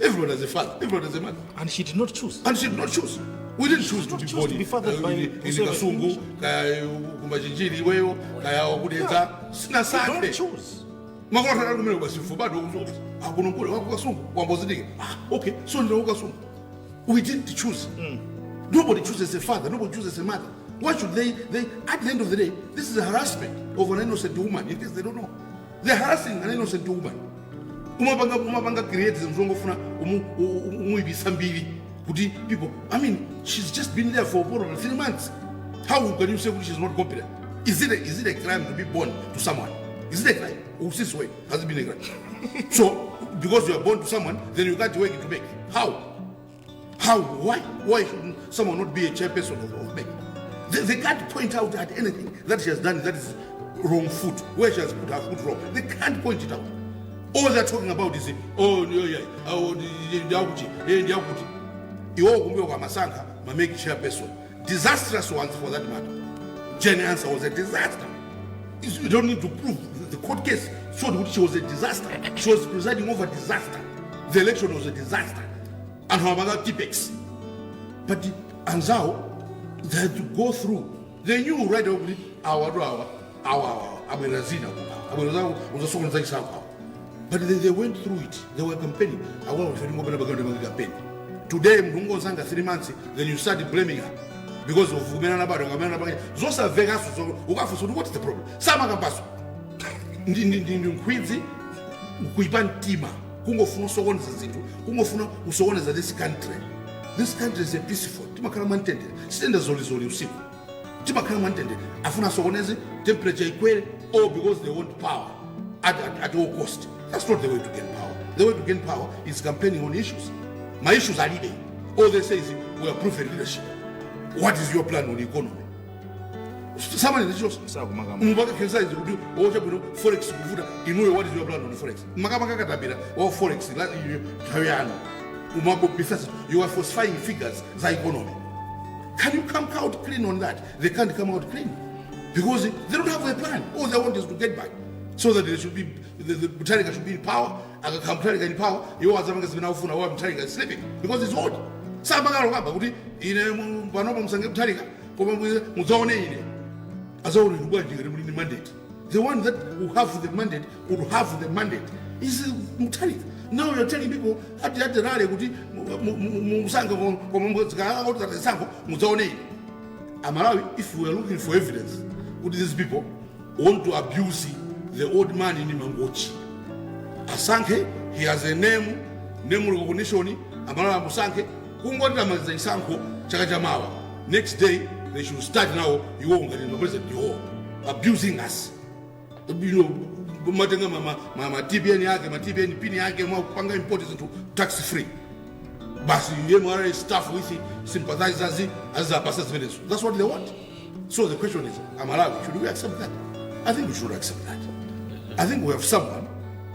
Everyone has a father, everyone has a mother. And she did not choose. And she did not choose. We didn't choose to be Choose born to be fathered by in Museveni. Kasungu, kaya kumachinjiri iweyo, kaya wakudedza, sinasankhe. Don't choose. Makolo athu kumene basi bado akuno kule wakasungu wambozidike. Ah, okay, so ndine wakasungu. We didn't choose. Nobody chooses a father, nobody chooses a mother. Why should they, at the end of the day, this is a harassment of an innocent woman, in case they don't know. They're harassing an innocent woman. Umapanga create zongofuna umuyibisa mbiri kuti people, I mean, she's just been there for probably 3 months. How can you say kuti she's not competent? Is it a crime to be born to someone? Is it a crime? Oh, since when has it been a crime? So because you are born to someone, then you can't work to make. How? Why? Why should someone not be a chairperson of MEC? They can't point out at anything that she has done that is wrong foot, where she has put her foot wrong. They can't point it out. All they're talking about is, oh, yeah, oh, ndiyakuti, ndiyakuti. Iwo kumbe kwamasankha, ma MEC chairperson. Disastrous ones for that matter. Jane Ansah was a disaster. You don't need to prove. The court case showed that she was a disaster. She was presiding over disaster. The election was a disaster. And her mother Tipex. But the anzao, they had to go through. They knew right away, our, abwerazina, abweraza, uzasokoneza chisankho. But they went through it. They were campaigning. I want to campaign. Today, mndu 3 months, then you start blaming her because of kumene anabadwa, kamene anabadwa. Zosamvekaso, ukafunsa kuti what is the problem? Samakambaso. Ndi nkhwidzi, kuipa mtima, kungofuna usokoneza zinthu, kungofuna usokoneza this country. This country is a peaceful. Timakhala mwamtendere. Sitenda zolizoli usiku. Timakhala mwamtendere. Afuna asokoneze, temperature ikwere, all because they want power at all cost. That's not the way to gain power. The way to gain power is campaigning on issues. My issues are leading. All they say is we are proven leadership. What is your plan on the economy? Someone is just Sakumakamba. mupaka criticize kuti ocha bwino forex kuvuta inuyo. What is your plan on forex? Makamaka katapira wa forex nthawi yanu umabobisa, you are falsifying figures za economy. Can you come out clean on that? They can't come out clean because they don't have a plan. All they want is to get back so that they should be the Mutharika should be in power. Akakhala Mutharika in power, iwo azamanga zimene akufuna while Mutharika is sleeping because he's old. Samakalo kuti ine panopa musange Mutharika, koma mudzaone ine azaone bwanji ngati muli ndi mandate. The one that will have the mandate would have the mandate is Mutharika. Now you're telling people ati rally kuti musange, koma zikasankho mudzaone ine. Amalawi, if we are looking for evidence kuti these people want to abuse the old man in Mangochi, asankhe. He has a name recognition. Amalawi amusankhe. Kungoti amaliza chisankho chaka chamawa, next day they should start now iwo ngati ma president, iwo abusing us, matenga ma TPN yake, ma TPN pin yake, mwapanga import zinthu tax free basi. MRA staff with sympathizers azapasa zimenezo. That's what they want. So the question is, Amalawi, should we accept that? I think we should accept that. I think we have someone.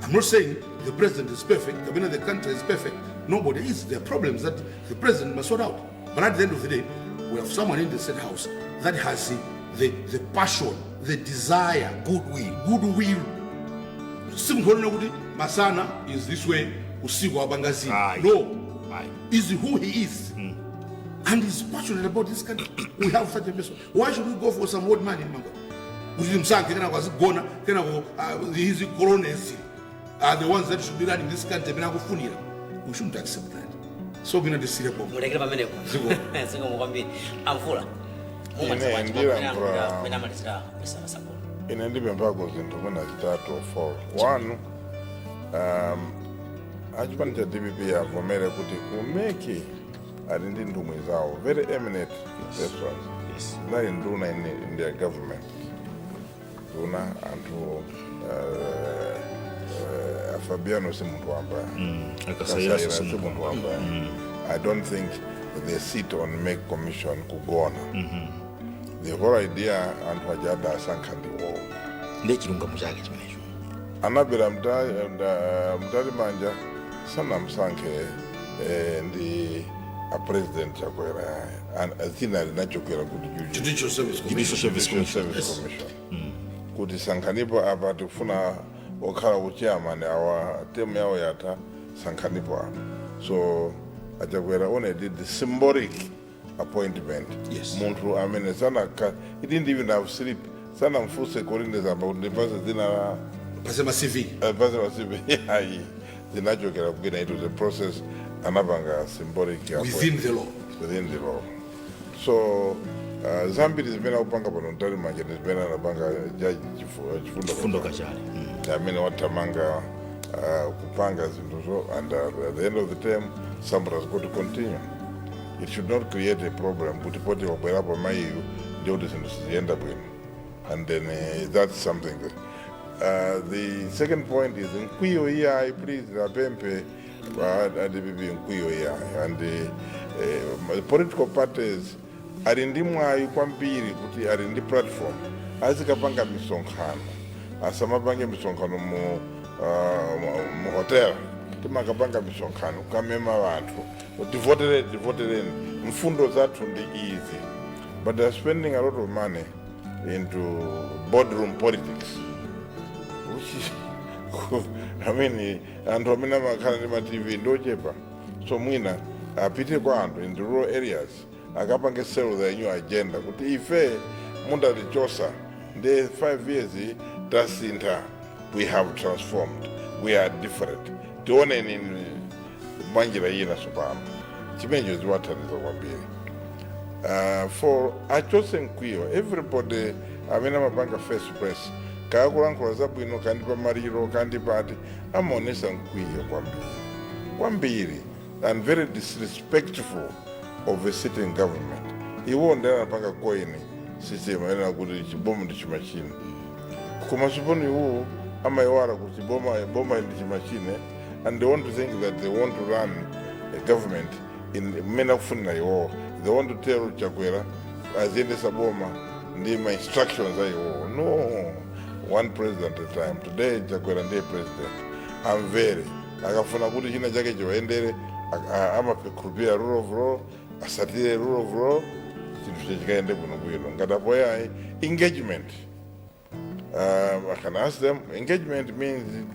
I'm not saying the president is perfect, I mean, the country is perfect. Nobody is. There are problems that the president must sort out, but at the end of the day, we have someone in the State House that has the passion, the desire, goodwill. Goodwill. Simukuonera kuti masana is this way, usiku apanga zina. Aye. No. Aye. Is who he is and he's passionate about this country. We have such a person. Why should we go for some old man in Mango kuti msankhe, kenako azigona, kenako his cronies are the ones that should be running this country amene akufunira? We shouldn't accept that. So mina ndisirepo. Mulekere pamenepo. Ziko. Zikomo kwambiri, Amvula. Ine ndilankhula- Mumene amalizira Mr. Kasakula. Ine ndipemphako zinthu mwina zitatu or four. One, achipani cha DPP avomere kuti ku MEC ali ndi nthumwi zawo, very eminent persons. Zinali nduna in their government, nduna anthu, Fabiano si munthu wamba. Akasaira. Kasaira si munthu wamba. I don't think they sit on MEC commission kugona. The whole idea, anthu aja adasankha ndiwowo. Ndiye chilungamo chake chimenecho. Anabera Mtalimanja sanamsankhe ndi a President Chakwera. Zina linachokera kuti Judicial Service Commission. Judicial Service Judicial Commission. Service Commission kuti sankhanipo apa, tikufuna okhala ku chairman, awa term yawo yatha, sankhanipo apa. So aChakwera only did the symbolic appointment. Yes. Munthu amene sanaka, he didn't even have sleep, sanamfunse Colleen Zamba kuti ndipase dzina la Pase ma CV. Pase ma CV ayi, zinachokera kwina. It was a process anapanga symbolic within the law. Within the law. So zambiri zimene akupanga pano Mtalimanja ndi zimene anapanga jaji Chifundo Chifundo Kachale. Amene wathamanga kupanga zinthuzo, and at the end of the term somebody has got to continue. It should not create a problem kuti poti wabwerapo mayiyu ndiye kuti zinthu siziyenda bwino. And then that's something that, the second point is mkwiyo iyayi. Please, apempe a DPP, mkwiyo iyayi. And political parties ali ndi mwayi kwambiri kuti ali ndi platform, azikapanga misonkhano, asamapange misonkhano mu hotel. Timakapanga misonkhano kukamema vanthu, tivotereni, tivotereni, mfundo zathu ndi izi. But they're spending a lot of money into boardroom politics, which is, I mean, anthu amene amakhala ndi ma TV ndochepa. So mwina apite kwa anthu in the rural areas, akapange sell their new agenda kuti ife mundatichosa ndi 5 years tasintha, we have transformed, we are different, tioneni mwanjira ina tsopano. Chimenecho ziwathandiza kwambiri for achose mkwiyo. Everybody amene amapanga face press, kaakulankhula zabwino kandi pamaliro kandi pati, amaonesa mkwiyo kwambiri kwambiri and very disrespectful of a sitting government. Iwo ndi anapanga coin system anena kuti chiboma ndi chimachine, koma tsopano iwo amayiwala kuti boma, boma ndi chimachine, and they want to think that they want to run a government in mmene akufunira iwowo. They want to tell Chakwera aziyendesa boma ndi ma instructions a iwowo. No, one president at a time. Today Chakwera ndiye president, amvere. Akafuna kuti china chake chiwayendere, amakhulupirira rule of law, asatire rule of law, chinthu chachikayende bwinobwino. Ngati apo yayi, engagement. I can ask them. Engagement means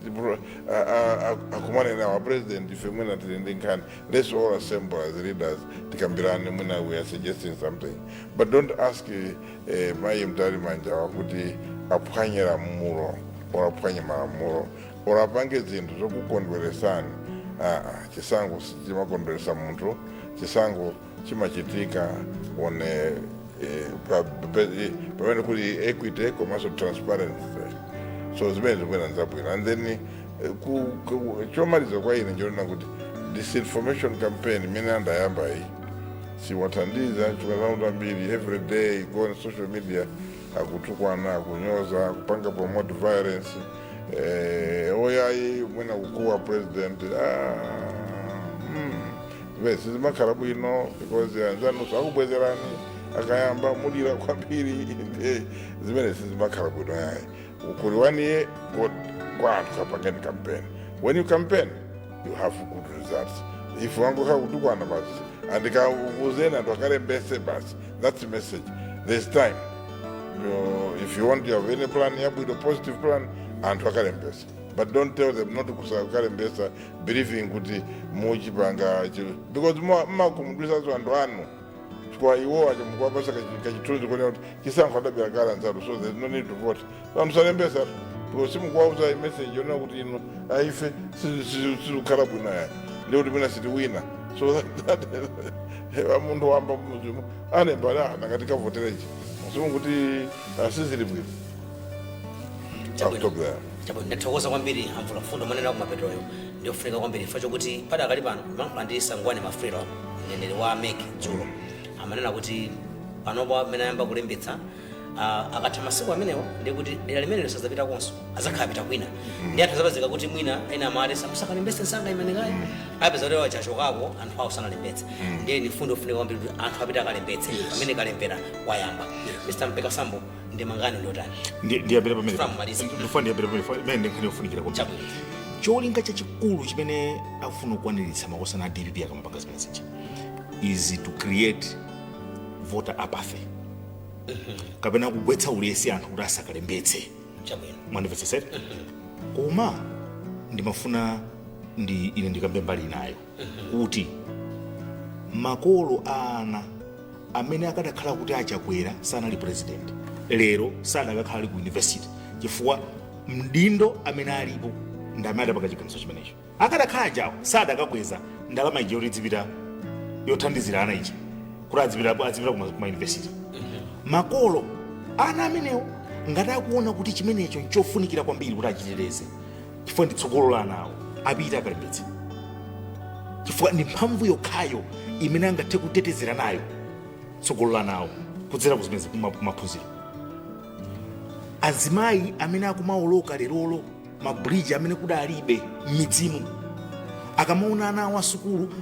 akumane nawo president, ife mwina tili ndi nkhani, let's all assemble as leaders, tikambirane, mwina we are suggesting something. But don't ask mayi Mtalimanja wakuti aphwanye lamulo or aphwanye malamulo or apange zinthu zokukondweresani. Ah, chisankho chimakondweresa munthu? Chisankho chimachitika on pamene kuli equity komanso transparency. So zimene zibwera nzabwino. And then chomaliza kwa ine njonena kuti disinformation campaign imene andayamba iyi siwathandiza. Chikazauta mbiri every day, go on social media, akutukwana, akunyoza, akupanga promote violence, oyayi mwina kukuwa president. Ah, Sizimakhala bwino because anzanu akubwezerani, akayamba mulira kwambiri. Ndiye zimene sizimakhala bwino yayi. Kuli waniye kwa anthu, kapangeni campaign. When you campaign, you have good results. If wangokhala kutukwana basi, andikakuzeni anthu akalembese basi, that's the message. There's time. If you want to have any plan yabwino, positive plan, anthu akalembesa, but don't tell them not kusakalembesa, believing kuti muchipanga because mmakumudwisaso anthu anu, chifukwa iwo acho mukuwapasa kachithunzi kuonera kuti chisankho adabera kale anzathu, so there's no need to vote. Anthu salembesa because simukuwauza message yonena kuti inu aife sizikukhala bwino yani, ndikuti mwina sitiwina. So munthu wamba mmuzimu anemba ah, nakati kavoterechi simukuti sizili bwino. I'll stop there. Chabwino, ndathokoza kwambiri amvula. Mfundo manena kumapetoyo ndiofunika kwambiri chifukwa chokuti padakali pano mankhula ndi Sangwani Mafriro, mneneri wa MEC, dzulo amanena kuti panopo amene ayamba kulembetsa, akatha masiku amenewo ndi kuti dera limenelo sazapitakonso, azakhala apita kwina. Ndi anthu azapezeka kuti mwina ena amati samusakalembetse nsanga imenekayi, apeza kuti wachachokako, anthu awo sanalembetse. Ndiye ni fundo yofunika kwambiri kuti anthu apite akalembetse pamene kalembera wayamba. Mr Mpeka Sambo, ndi mangani ndiotani? Ndiyambira pamene From Maliza. Ndifuna ndiyambira pamene pamene ndi nkhani yofunikira kwambiri. Chabwino. Cholinga chachikulu chimene akufuna kukwaniritsa makosana a DPP akamapanga zimene zija is to create voter apathy kapena kugwetsa ulesi anthu kuti asakalembetse. Chabwino. Mwandimvetsesera? Koma ndimafuna ndi ine ndikambe mbali inayo kuti makolo a ana Amene akadakhala kuti achakwera sanali president lero, sanakakhala ali ku university, chifukwa mdindo amene alipo ndi amene adapanga chiganizo chimenecho. Akadakhala ajawo, sadakakweza ndalama ija yoti izipita yothandizira ana ija kuti azipita kuma university. Makolo ana amenewo, ngati akuona kuti chimenecho nchofunikira kwambiri kuti achiteteze, chifukwa ndi tsogolo la ana awo, apite akalembetse, chifukwa ndi mphamvu yokhayo imene angathe kutetezera nayo tsogolo la ana awo kudzera kuzimezi kumaphunziro. Azimayi amene akumawoloka lerolo mabridge amene kudalibe m'midzimu, akamaona ana awo asukulu,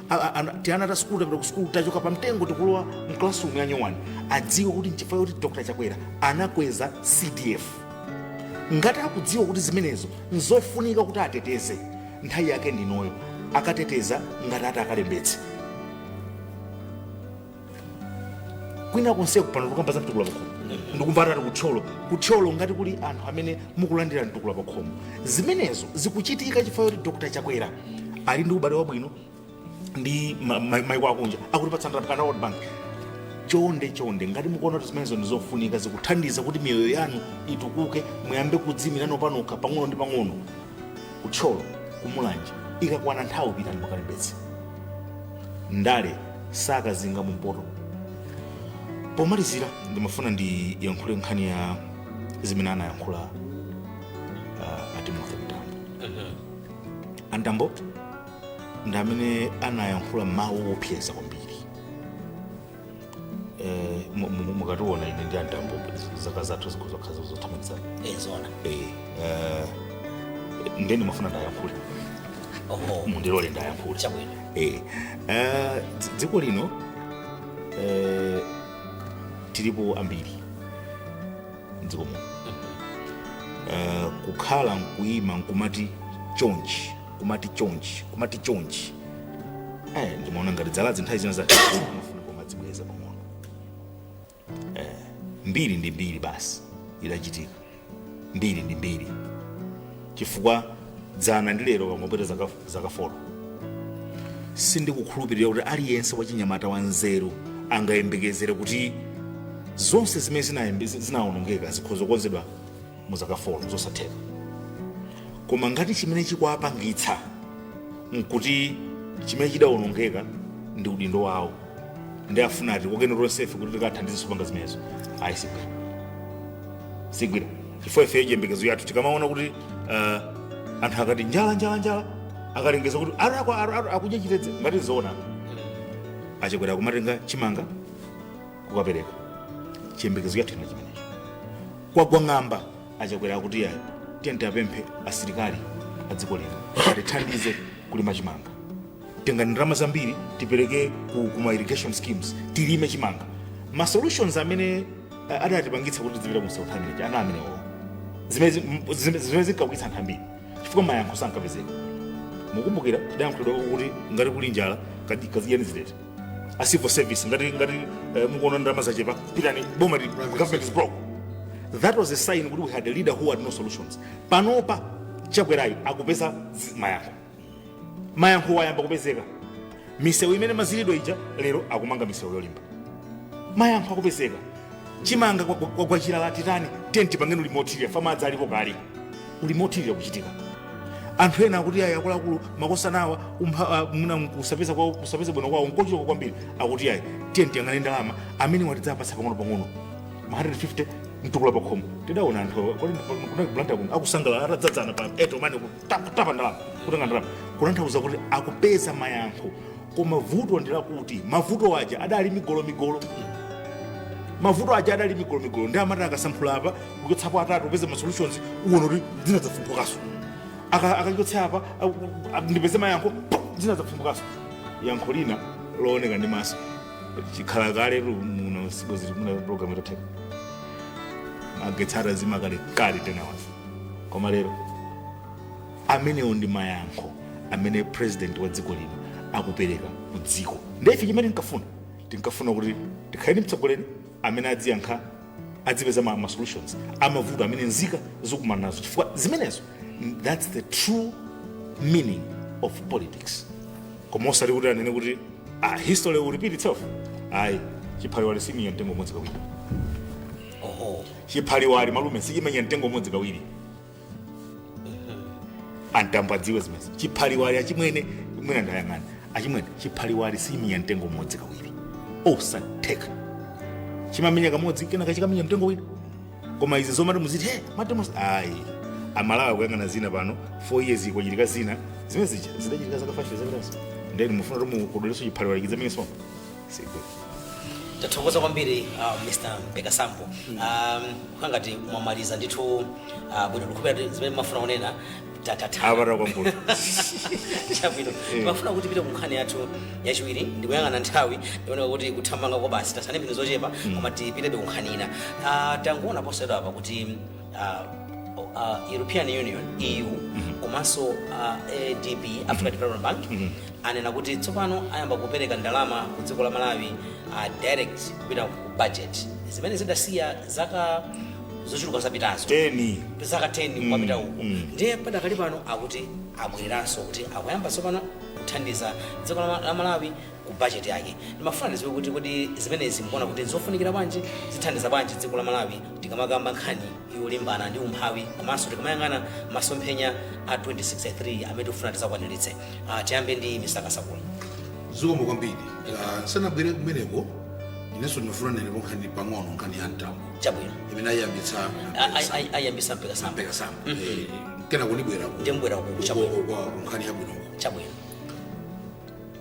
tiana ta sukulu tapita ku sukulu, tachoka pa mtengo, tikulowa mclassroom ya nyowani, adziwe kuti nchifukwa kuti Dr Chakwera anakweza CDF. Ngati akudziwa kuti zimenezo nzofunika kuti ateteze, nthawi yake ndinoyo, akateteza ngati ati akalembetse. Kwina konseku pano tikamba za mtukula pakhomo, ndikumva atati kuthyolo, kuthyolo ngati kuli anthu amene mukulandira mtukula pakhomo, zimenezo zikuchitika chifukwa choti Dr Chakwera ali ndi ubale wabwino ndi maiko akunja, akutipatsa ndalama kana World Bank. Chonde chonde, ngati mukuona kuti zimenezo ndizofunika, zikuthandiza kuti miyoyo yanu itukuke, muyambe kudzimirano panokha pang'ono ndi pang'ono, kuthyolo, kumulanje, ikakwana nthawi pitani mukalembetse. Ndale sakazinga mumpoto. Pomalizira, ndimafuna ndiyankhule nkhani ya zimene anayankhula a Timothy Mtambo. Antambo ndi amene anayankhula mawu opyeza kwambiri. Mukationa ine ndi antambo, zaka zathu zikuzokhala zothamangitsana. Zona. Ndiye ndimafuna ndayankhule. Oho. Mundilole ndayankhule. Chabwino. Dziko lino tilipo ambiri mdziko muno. Kukhala nkuyima nkumati chonchi, kumati chonchi, kumati chonchi, ndimaona ngati dzaladzi nthawi zina zake mafuna kumadzibweza pang'ono. Mbiri ndi mbiri basi, idachitika, mbiri ndi mbiri, chifukwa dzana ndi lero pangopita zaka 4. Sindikukhulupirira kuti aliyense wachinyamata wanzeru angayembekezere kuti zonse zimene zinawonongeka zikhoza kukonzedwa mu zaka 4, zosatheka. Koma ngati chimene chikuwapangitsa nkuti chimene chidawonongeka ndi udindo wawo, ndi afuna ati kokene tonsefe kuti tikathandize kupanga zimenezo, ayi, sigwira, sigwira, chifukwa ife chiyembekezo yathu tikamaona kuti anthu akati njala, njala, njala, akalengeza kuti akudya chitedze, ngati zoona achakwera kumatenga chimanga kukapereka, chiyembekezo yathu ina chimenecho. Kwagwa ng'amba, achakwera akuti yayi, tiye tiapemphe asilikali a dziko lino atithandize kulima chimanga, tengani ndalama zambiri tipereke kuma irrigation schemes, tilime chimanga. Ma solutions amene adatipangitsa kuti tizipita ku South America ana amenewo, zimene zinkakwitsa anthu ambiri chifukwa mayankho sankapezeka. Mukumbukira tidayankhulidwa kuti ngati kuli njala, kazidyani zitete, a civil service, ngati mukuona ndalama zachepa, pitani boma, government is broke. That was a sign kuti we had a leader who had no solutions. Panopa chakwerayo akupeza mayankho, mayankho wayamba kupezeka. Misewu imene mazilidwe ija, lero akumanga misewu yolimba, mayankho akupezeka. Chimanga kwa chilala, titani? Tenti pangeni ulimi othirira, famadzi alipo kale, ulimi othirira kuchitika. Anthu ena akuti ayi, akuluakulu, makosanawa muna kusapeza kwawo, kusapeza bwino kwawo nkochuluka kwambiri, akuti ayi, tiye tiyang'ane ndalama amene watidzapatsa pang'ono pang'ono ma 150 mtukula pakhomo. Tidaona anthu kuna Blantyre kuno akusangalala atadzadzana pa Airtel Money kutapa ndalama, kutenga ndalama, kutanthauza kuti akupeza mayankho. Koma vuto ndi lakuti mavuto aja adali migolo migolo, mavuto aja adali migolo migolo, ndi amati akasankhula apa, kuchotsapo atatu, upeze ma solutions, uwona kuti zina zafumphukaso. Akachotsa apa, ndipeze mayankho, zina zafumphukaso. Yankho lina looneka ndi maso chikhala kale muno sibwezi muna program itatheka, magetsi atazima kale kale 10 hours. Koma lero amenewo ndi mayankho amene president wa dziko lino akupereka ku dziko. Ndife chimene tinkafuna kuti tikhale ndi mtsogoleri amene adziyankha, adzipeza ma solutions amavuto amene nzika zikumana nazo, chifukwa zimenezo, that's the true meaning of politics. Koma osati kuti anene kuti history will repeat itself, ayi. Chiphaliwali simenya mtengo umodzi kawiri. Oho. Chiphaliwali, malume, sichimenya mtengo umodzi kawiri. Antambo adziwe zimene chiphaliwali, achimwene mwina ndayang'ana achimwene, chiphaliwali simenya mtengo umodzi kawiri, osatheka. Chimamenya kamodzi, kenaka chikamenya mtengo wina. Koma izi zomati muziti he mademos, ayi, Amalawi akuyang'ana zina pano. 4 years ikuchitika zina zimene zija zidachitika zaka 5 zapitazo, then mufuna kuti mukodoleso chiphaliwali chidzamenyenso siku. Tathokoza kwambiri, Mr Mpekasambo. Kukangati mwamaliza ndithu bwino, ndikupera zimene mafuna kunena tatatha. Apata kwambiri. Chabwino, timafuna kuti pite ku nkhani yathu yachiwiri. Ndikuyang'ana nthawi, ndioneka kuti kuthamanga kwa basi, tasane mphindi zochepa, koma tipitebe ku nkhani ina. Tanguona posachedwa apa kuti European Union, EU, komanso ADB, Africa Development Bank, anena kuti tsopano ayamba kupereka ndalama ku dziko la Malawi direct kupita ku budget, zimene zidasiya zaka zochuluka zapitazo. 10. Zaka 10 kwapita uku. Ndiye padakali pano akuti abwereranso kuti akuyamba tsopano kuthandiza dziko la Malawi ku budget yake. Ndimafuna ndidziwe kuti kodi zimenezi mukuona kuti zofunikira bwanji, zithandiza bwanji dziko la Malawi tikamakamba nkhani yolimbana ndi umphawi, komanso tikamayang'ana masomphenya a 2063 amene tikufuna tizakwaniritse? Tiyambe ndi Mr Kasakula. Zikomo kwambiri. Nsanabwere kumeneko, inenso ndimafuna nenepo nkhani pang'ono, nkhani ya Mtambo Chabwino. imene ayiyambitsa Ayambisa Mpekasambo. Mpekasambo. Kena kunibwera Ndiye mbwera ku chabwino. ku nkhani yabwinoko. Chabwino.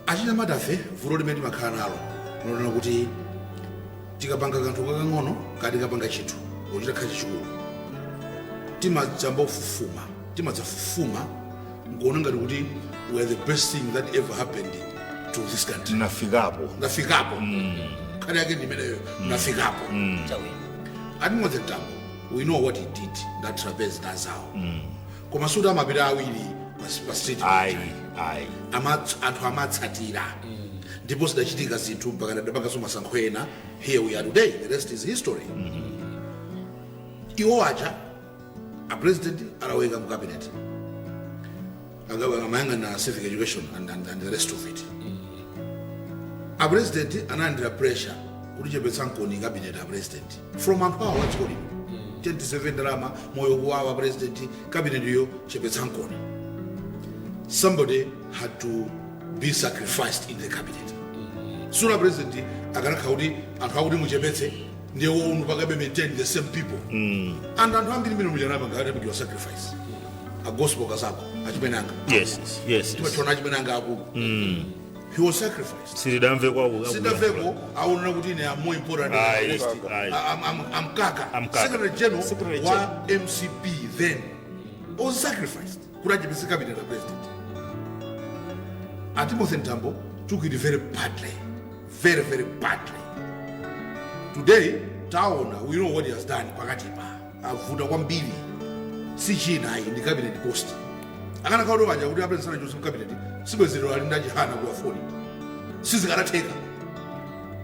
Achinyamatafe vuto limene timakhala nalo lonena kuti tikapanga kanthu kakang'ono, kati tikapanga chinthu kuchita chachikulu, timadzamba kufufuma, timadzafufuma nkuona ngati kuti we are the best thing that ever happened to this country. Nafikapo. Nafikapo, nkhani yake ndimeneyo, nafikapo. Chabwino. A Timothy Mtambo, we know what he did that Trapence nazawo, koma suti amapita awiri pa street. Ayi, ayi. Anthu amatsatira, ndipo zidachitika zinthu mpaka adapanganso masankho ena. Here we are today, the rest is history. Iwo aja a president alaweka mu cabinet, amayang'ana civic education and the rest of it. A president analandira pressure kuti chepetsa mkoni cabinet a president from anthu awo adziko lino, 27 ndalama, moyo kuwawa, president, cabinet yo chepetsa mkoni. Somebody had to be sacrificed in the cabinet. Sooner president akanakhala kuti anthu akuti muchepetse, ndiye wonu pakabe maintain the same people, and anthu ambiri mene mujanapa ngatipikiwa sacrifice. A Gospel Kazako, achimenanga, Yes. timachiona achimenanga akulu, he was sacrificed. Silidamve kwawo. Sindamveko aonera kuti ine am more important than Aye, the rest. aye. Amkaka, Amkaka. Secretary general Secretary wa MCP then, was sacrificed kuti achepetse cabinet ya president. A Timothy Mtambo took it very badly, very very badly. Today taona, we know what he has done. Pakatipa avuta kwambiri, si china ayi, ndi cabinet post. Akanakhala paja kuti apezesana chose mu cabinet, sibwezero ali ndachihana ku afoni, sizikanatheka.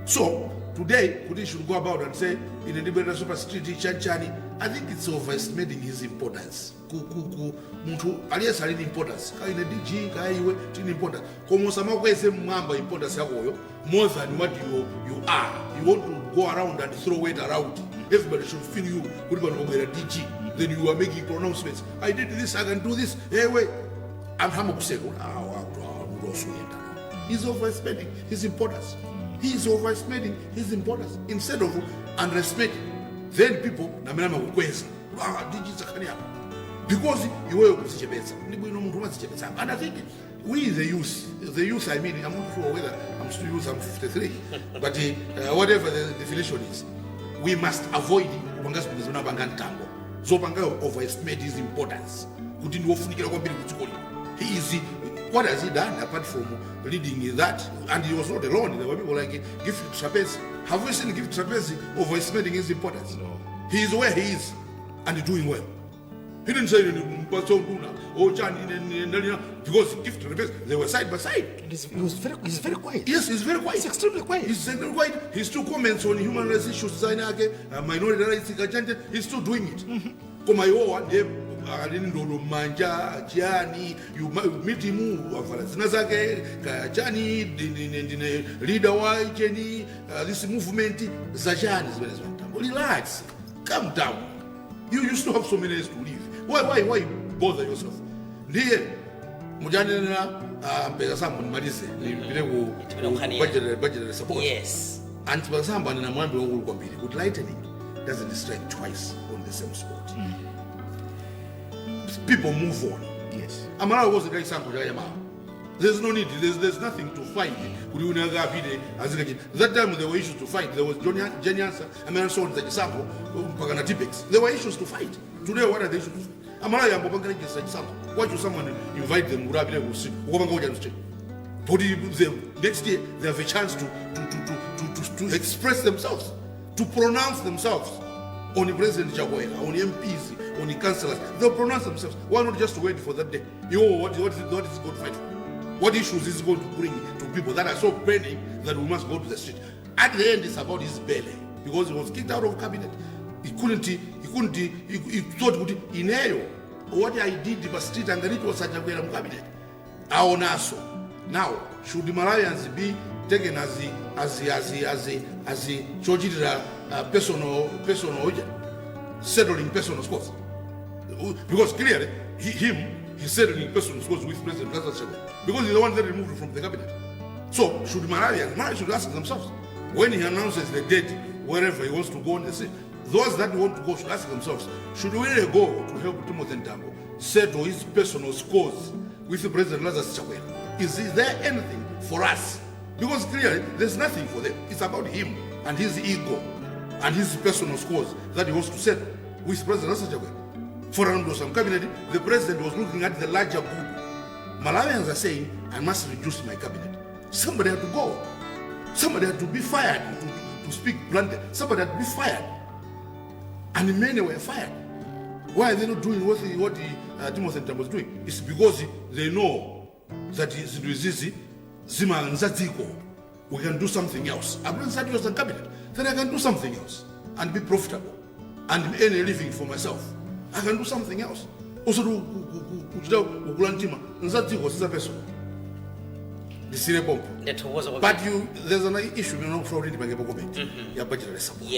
So today kuti he should go about and say ine ndibwerera super street chanchani, I think it's overestimating his importance. Ku munthu aliyense ali ndi importance, kaya ine DG, kaya iwe, tini importance, koma usamakweze mmwamba importance yakoyo more than what you are. You want to go around and throw weight around, everybody should feel you kuti pano pabwera DG, then you are making pronouncements, "I did this, I can do this." Hey, wait, anthu amakuseka kuti awa munthu osuyenda. He's overestimating his importance. He is overestimating his importance instead of underestimating. Then people namene amakukweza, "Ah, DG zakhani apa," because iweyo kuzichepetsa ndi bwino, munthu umazichepetsa. And I think we the youth, the youth, I mean, I'm not sure whether I'm still youth, I'm 53, but whatever the definition is, we must avoid kupanga zinthu zimene apanga Mtambo, zopanga overestimate his importance kuti ndiwofunikira kwambiri kudziko lino. He is, what has he done apart from leading that? And he was not alone. There were people like Gift Trapence. Have we seen Gift Trapence overestimating his importance? No. He is where he is and doing well. He didn't say "Mpatso nduna, oh, chani, because Gift Trapence, they were side by side. And he's very quiet. Yes, he's very quiet. He's extremely quiet. He's extremely quiet. He still comments on human rights issues, Zainake, minority rights, kachante. He's still doing it. Koma iwowa ndiye Alini ndodo mmanja chani, you meet him, avala zina zake kachani, ndine leader wa cheni, this movement zachani zimene zimatambo. Relax, calm down. You still have so many years to live. Why bother yourself? Ndiye mujanena mpeza sambo nimalize nipite ku Tipite kukhaniya. Budget support. Yes. And mpeza nina mwambi wakulu kwambiri kuti lightning doesn't strike twice on the same spot. People move on. Amalawi wasn't chisankho chaka chamawa. There's no need, there's nothing to fight. Kuti unakapite azikachita. That time there were issues to fight. There was Jane Ansah, amene anasokoneza chisankho mpaka na Tipex. There were issues to fight. Today what are the issues to fight? Amalawi ambopanga register chisankho. Why should someone invite them kuti apite ku ukapanga kuja mstate? But next year they have a chance to express themselves, to pronounce themselves on President Chakwera, on MPs, on the councillors. They'll pronounce themselves. Why not just wait for that day? Yo, what is going to fight for? What issues is going to bring to people that are so burning that we must go to the street? At the end, it's about his belly, because he was kicked out of cabinet. He couldn't, he couldn't, he thought, kuti ineyo, what I did pa street anganiti was Chakwera mu cabinet. Aonaso. Now, should the Malawians be taken as the chochitira personal settling personal scores? Because clearly, he's settling personal scores with President Lazarus Chakwera, because he's the one that removed from the cabinet. So, should Malawians should ask themselves, when he announces the date, wherever he wants to go on the street, those that want to go should ask themselves, should we really go to help Timothy Mtambo settle his personal scores with President Lazarus Chakwera? Is there anything for us? Because clearly, there's nothing for them. It's about him and his ego and his personal scores that he wants to settle with President Lazarus Chakwera. For some cabinet, the president was looking at the larger good. Malawians are saying, I must reduce my cabinet. Somebody had to go. Somebody had to be fired, to speak bluntly. Somebody had to be fired. And many were fired. Why are they not doing what Timothy Mtambo was doing? It's because they know that zinthu izizi zimanzadziko. We can do something else. I'm not inside your cabinet. Then I can do something else and be profitable and earn a living for myself. I can do something else. Also, kuchita kukula mtima nzadziko siza personal. Ndisire pompo. Ndathokoza kwambiri. But there's an issue you know from ndipangepo comment ya budgetary support.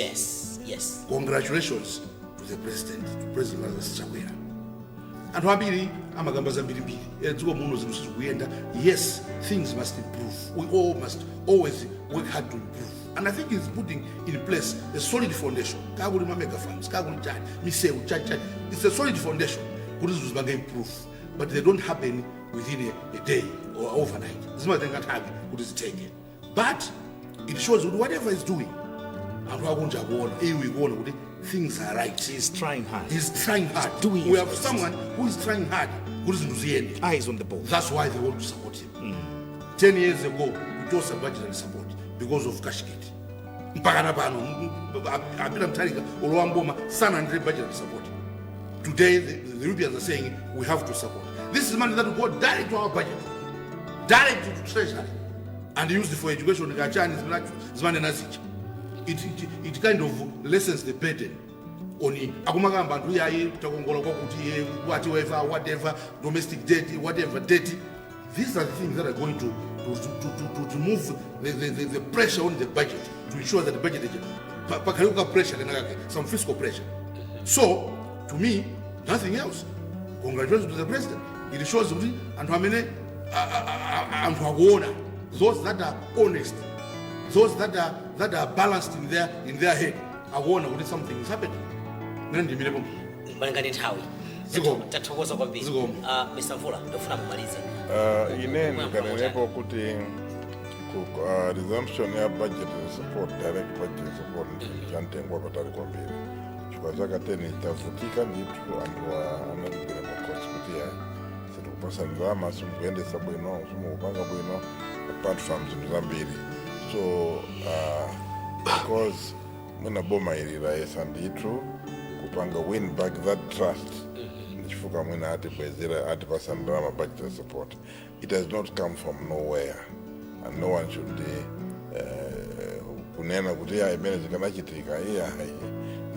Congratulations to the president, to President Lazarus Chakwera. Anthu ambiri amagamba zambirimbiri, dziko muno zinthu sizikuyenda. Yes, things must improve. We all must always work hard to improve, and I think he's putting in place a solid foundation. Kakuli ma mega farms, kakuli chani, misewu, chani chani. It's a solid foundation kuti zinthu zipange improve, but they don't happen within a day or overnight. Zimatenga nthawi kuti zitheke, but it shows kuti whatever is doing, anthu akunja akuona, iwe ikuona kuti things are right. He's trying hard. He's trying hard. Doing We his have best. Someone who is trying hard kuti zinthu ziyende. Eyes on the ball. That's why they want to support him. 10 years ago, kuchosa budgetary support because of Cashgate. Mpaka pano a Peter Mutharika olowa mboma sanalandire budgetary support. Today the Europeans are saying we have to support. This is money that will go direct to our budget, direct to treasury, and used for education, kachani zimene nazicha. It kind of lessens the burden on akumakamba anthu iyayi takongola kwakuti whatever, whatever, domestic debt, whatever debt. These are the things that are going to remove the pressure on the budget, to ensure that the budget pakhale pressure kenakake, some fiscal pressure. So to me, nothing else. Congratulations to the president. It shows kuti anthu amene anthu akuona, those that are honest, those that are balanced in their head, akuona kuti something is happening. Mene ndimirepo. Malinga ndi nthawi. Zikomo. Tathokoza kwambiri. Zikomo. Mr Mvula, ndofuna mumalize. Ine ndikanenepo kuti ku resumption ya budget support, direct budget support, chamtengo wapatali kwambiri chifukwa chaka 10 tavutika ndithu. Anthu analipira makhosi kuti yayi, sitikupasa ndalama, simukuyendesa bwino, simukupanga bwino, apart from zinthu zambiri. So because mwina boma ili layesa ndithu kupanga win back that trust, ndichifukwa mwina atibwezera, atipasa ndalama, budget support. It has not come from nowhere, and no one should kunena kuti iya imene zikanachitika, iya.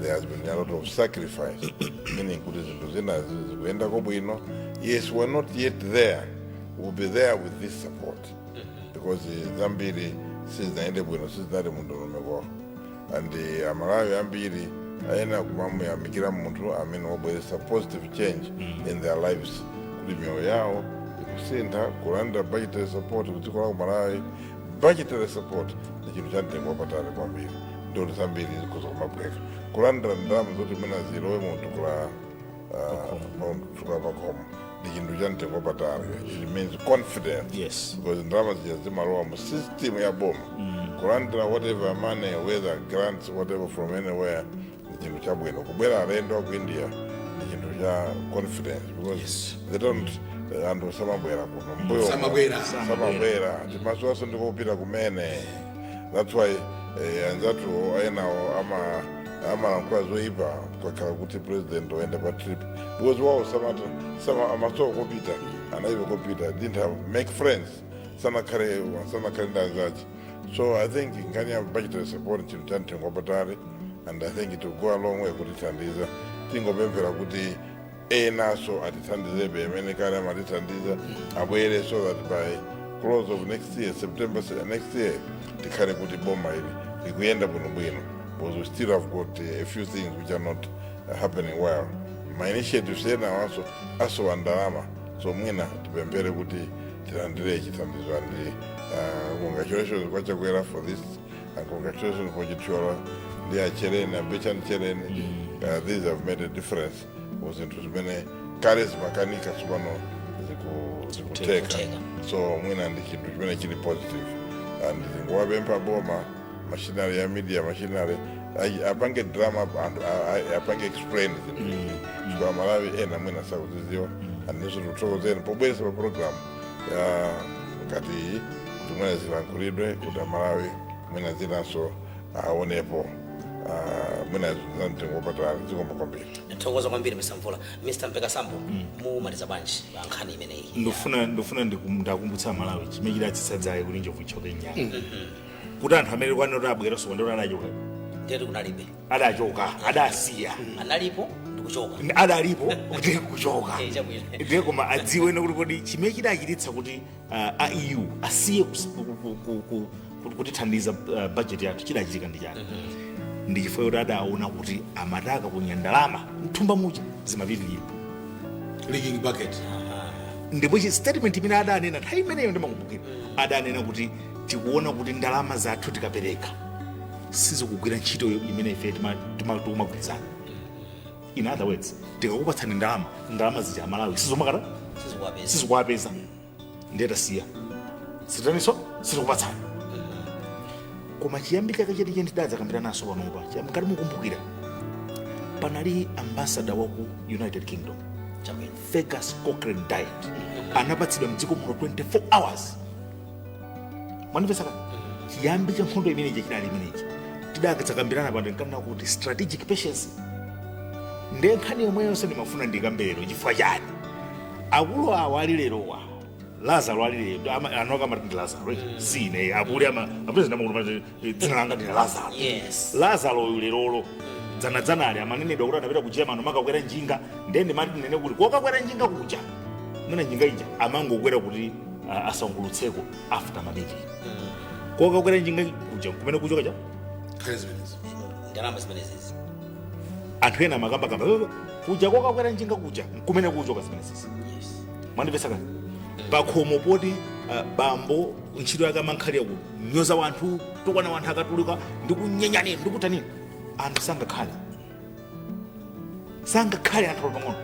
There has been a lot of sacrifice, meaning kuti zinthu zina zikuyendako bwino. Yes, we're not yet there. We'll be there with this support, because zambiri sizinaende bwino, sizinali mundondomeko, and Amalawi ambiri ayena kumamuyamikira munthu amene wabweretsa positive change in their lives, kuti miyoyo yawo ikusintha. Kulandira budgetary support kudziko la Malawi, budgetary support ndi chinthu cha mtengo wapatali kwambiri, ndikuti zambiri zikhoza kumabweka. Kulandira ndalama zoti mwina zilowe mutukula mutukula pakhomo ndi chinthu cha mtengo wapatali. It means confidence because ndalama zija zimalowa mu system ya boma. Kulandira whatever money, whether grants, whatever, from anywhere, ndi chinthu chabwino. Kubwera alendo aku India ndi chinthu cha confidence because they don't, anthu samabwera kuno mbuyo. Samabwera. Samabwera, timasowaso ndikupita kumene. That's why anzathu enawo amalankhula zoyipa kwakhala kuti president oyenda pa trip, because wawo sama amasowa kopita, anaive kopita, didn't have make friends, sanakhale ndi anzace. So I think nkhani ya budgetary support chinthu cha mtengo wapatali, and I think it will go a long way kutithandiza. Tingopemphera kuti enaso atithandizebe amene kale amatithandiza abwere, so that by close of next year, September next year, tikhale kuti boma ili likuyenda bwinobwino, because we still have got a few things which are not happening well. Ma initiatives ena awanso asowa ndalama, so mwina tipemphere kuti tilandire chithandizo. And congratulations kwa Chakwera for this, and congratulations for Chithyola ndi achereni, abechani chereni. These have made a difference ku zinthu zimene kale zimakanika, tsopano zikuteka. Zikuteka. So mwina ndi chinthu chimene chili positive, and zingowapempha boma, machinery ya media, machinery apange drama, anthu apange explain zinthu izi, chifukwa Malawi ena mwina sakuzidziwa. Andinso tikuthokozeni pobweresa pa program ya ngati iyi kuti mwina zilankhulidwe, kuti Amalawi mwina zinanso aonepo. Mwina za mtengo wapatali. Zikomo kwambiri. Thokoza kwambiri, Mr Mvula. Mr Mpekasambo, mumaliza bwanji pa nkhani imeneyi? Ndofuna ndakumbutsa Malawi chimene chidatsitsa dzaye kuti njovu ichoke nyanga, kuti anthu amene kwanoti abweranso kwandoti adachoka. Ndiyeti kunalibe. Adachoka, adasiya. Analipo ndikuchoka. Adalipo kuti kuchoka. Eh, chabwino. Ndiye koma adziwe kuti kodi chimene chidachititsa kuti a EU asiye kutithandiza budget yathu chidachitika ndi chani? Ndi chifukwa kuti adaona kuti amataka kunya ndalama mthumba muja zimapitirira. Leaking bucket. Ndipo chi statement imene adanena nthawi imeneyo, ndimakumbukira adanena kuti tikuona kuti ndalama zathu tikapereka sizikugwira ntchito imene ife tikumagwirizana. In other words, tikakupatsani ndalama, ndalama zija Amalawi sizomakata. Sizikuwapeza. Sizikuwapeza, ndiye tasiya, sitaniso sizikupatsani. Koma chiyambi chake chenicheni tidadzakambira naso panopa, ngati mukumbukira, panali ambassador wa ku United Kingdom, Chabwino. Fergus Cochrane Dyet, anapatsidwa mdziko muno 24 hours. Mwanimvesaka? Chiyambi cha nkhondo imeneyi chinali imeneyi tidakadzakambirana pano, nkanena kuti strategic patience. Ndiye nkhani yomweyonso ndimafuna ndikambero. Chifukwa chani akulu awa ali lerowa, Lazaro ali lero, anoka amati ndi Lazaro, eh? Sine apuli ama apresident amakuti dzina langa ndine Lazaro. Lazaro uyu lerolo, dzanadzanali amanenedwa kuti anapita ku Germany makakwera njinga. Ndiye ndimati ndinene kuti kokakwera njinga kuja, mwina njinga ija amangokwera kuti asangulutseko after ma meeting. Kokakwera njinga kuja kumene kuchoka cha Khale zimenezi. Ndalama zimenezi. Anthu ena amakambakamba kuja kokakwera njinga kuja kumene kuchoka zimenezi. Mwandipesa kani? Pakhomo poti bambo ntchito yake amankhalira kunyoza wanthu, tukwana wanthu, akatuluka ndikunyenyani ndikutanini, anthu sangakhale anthu pang'ono.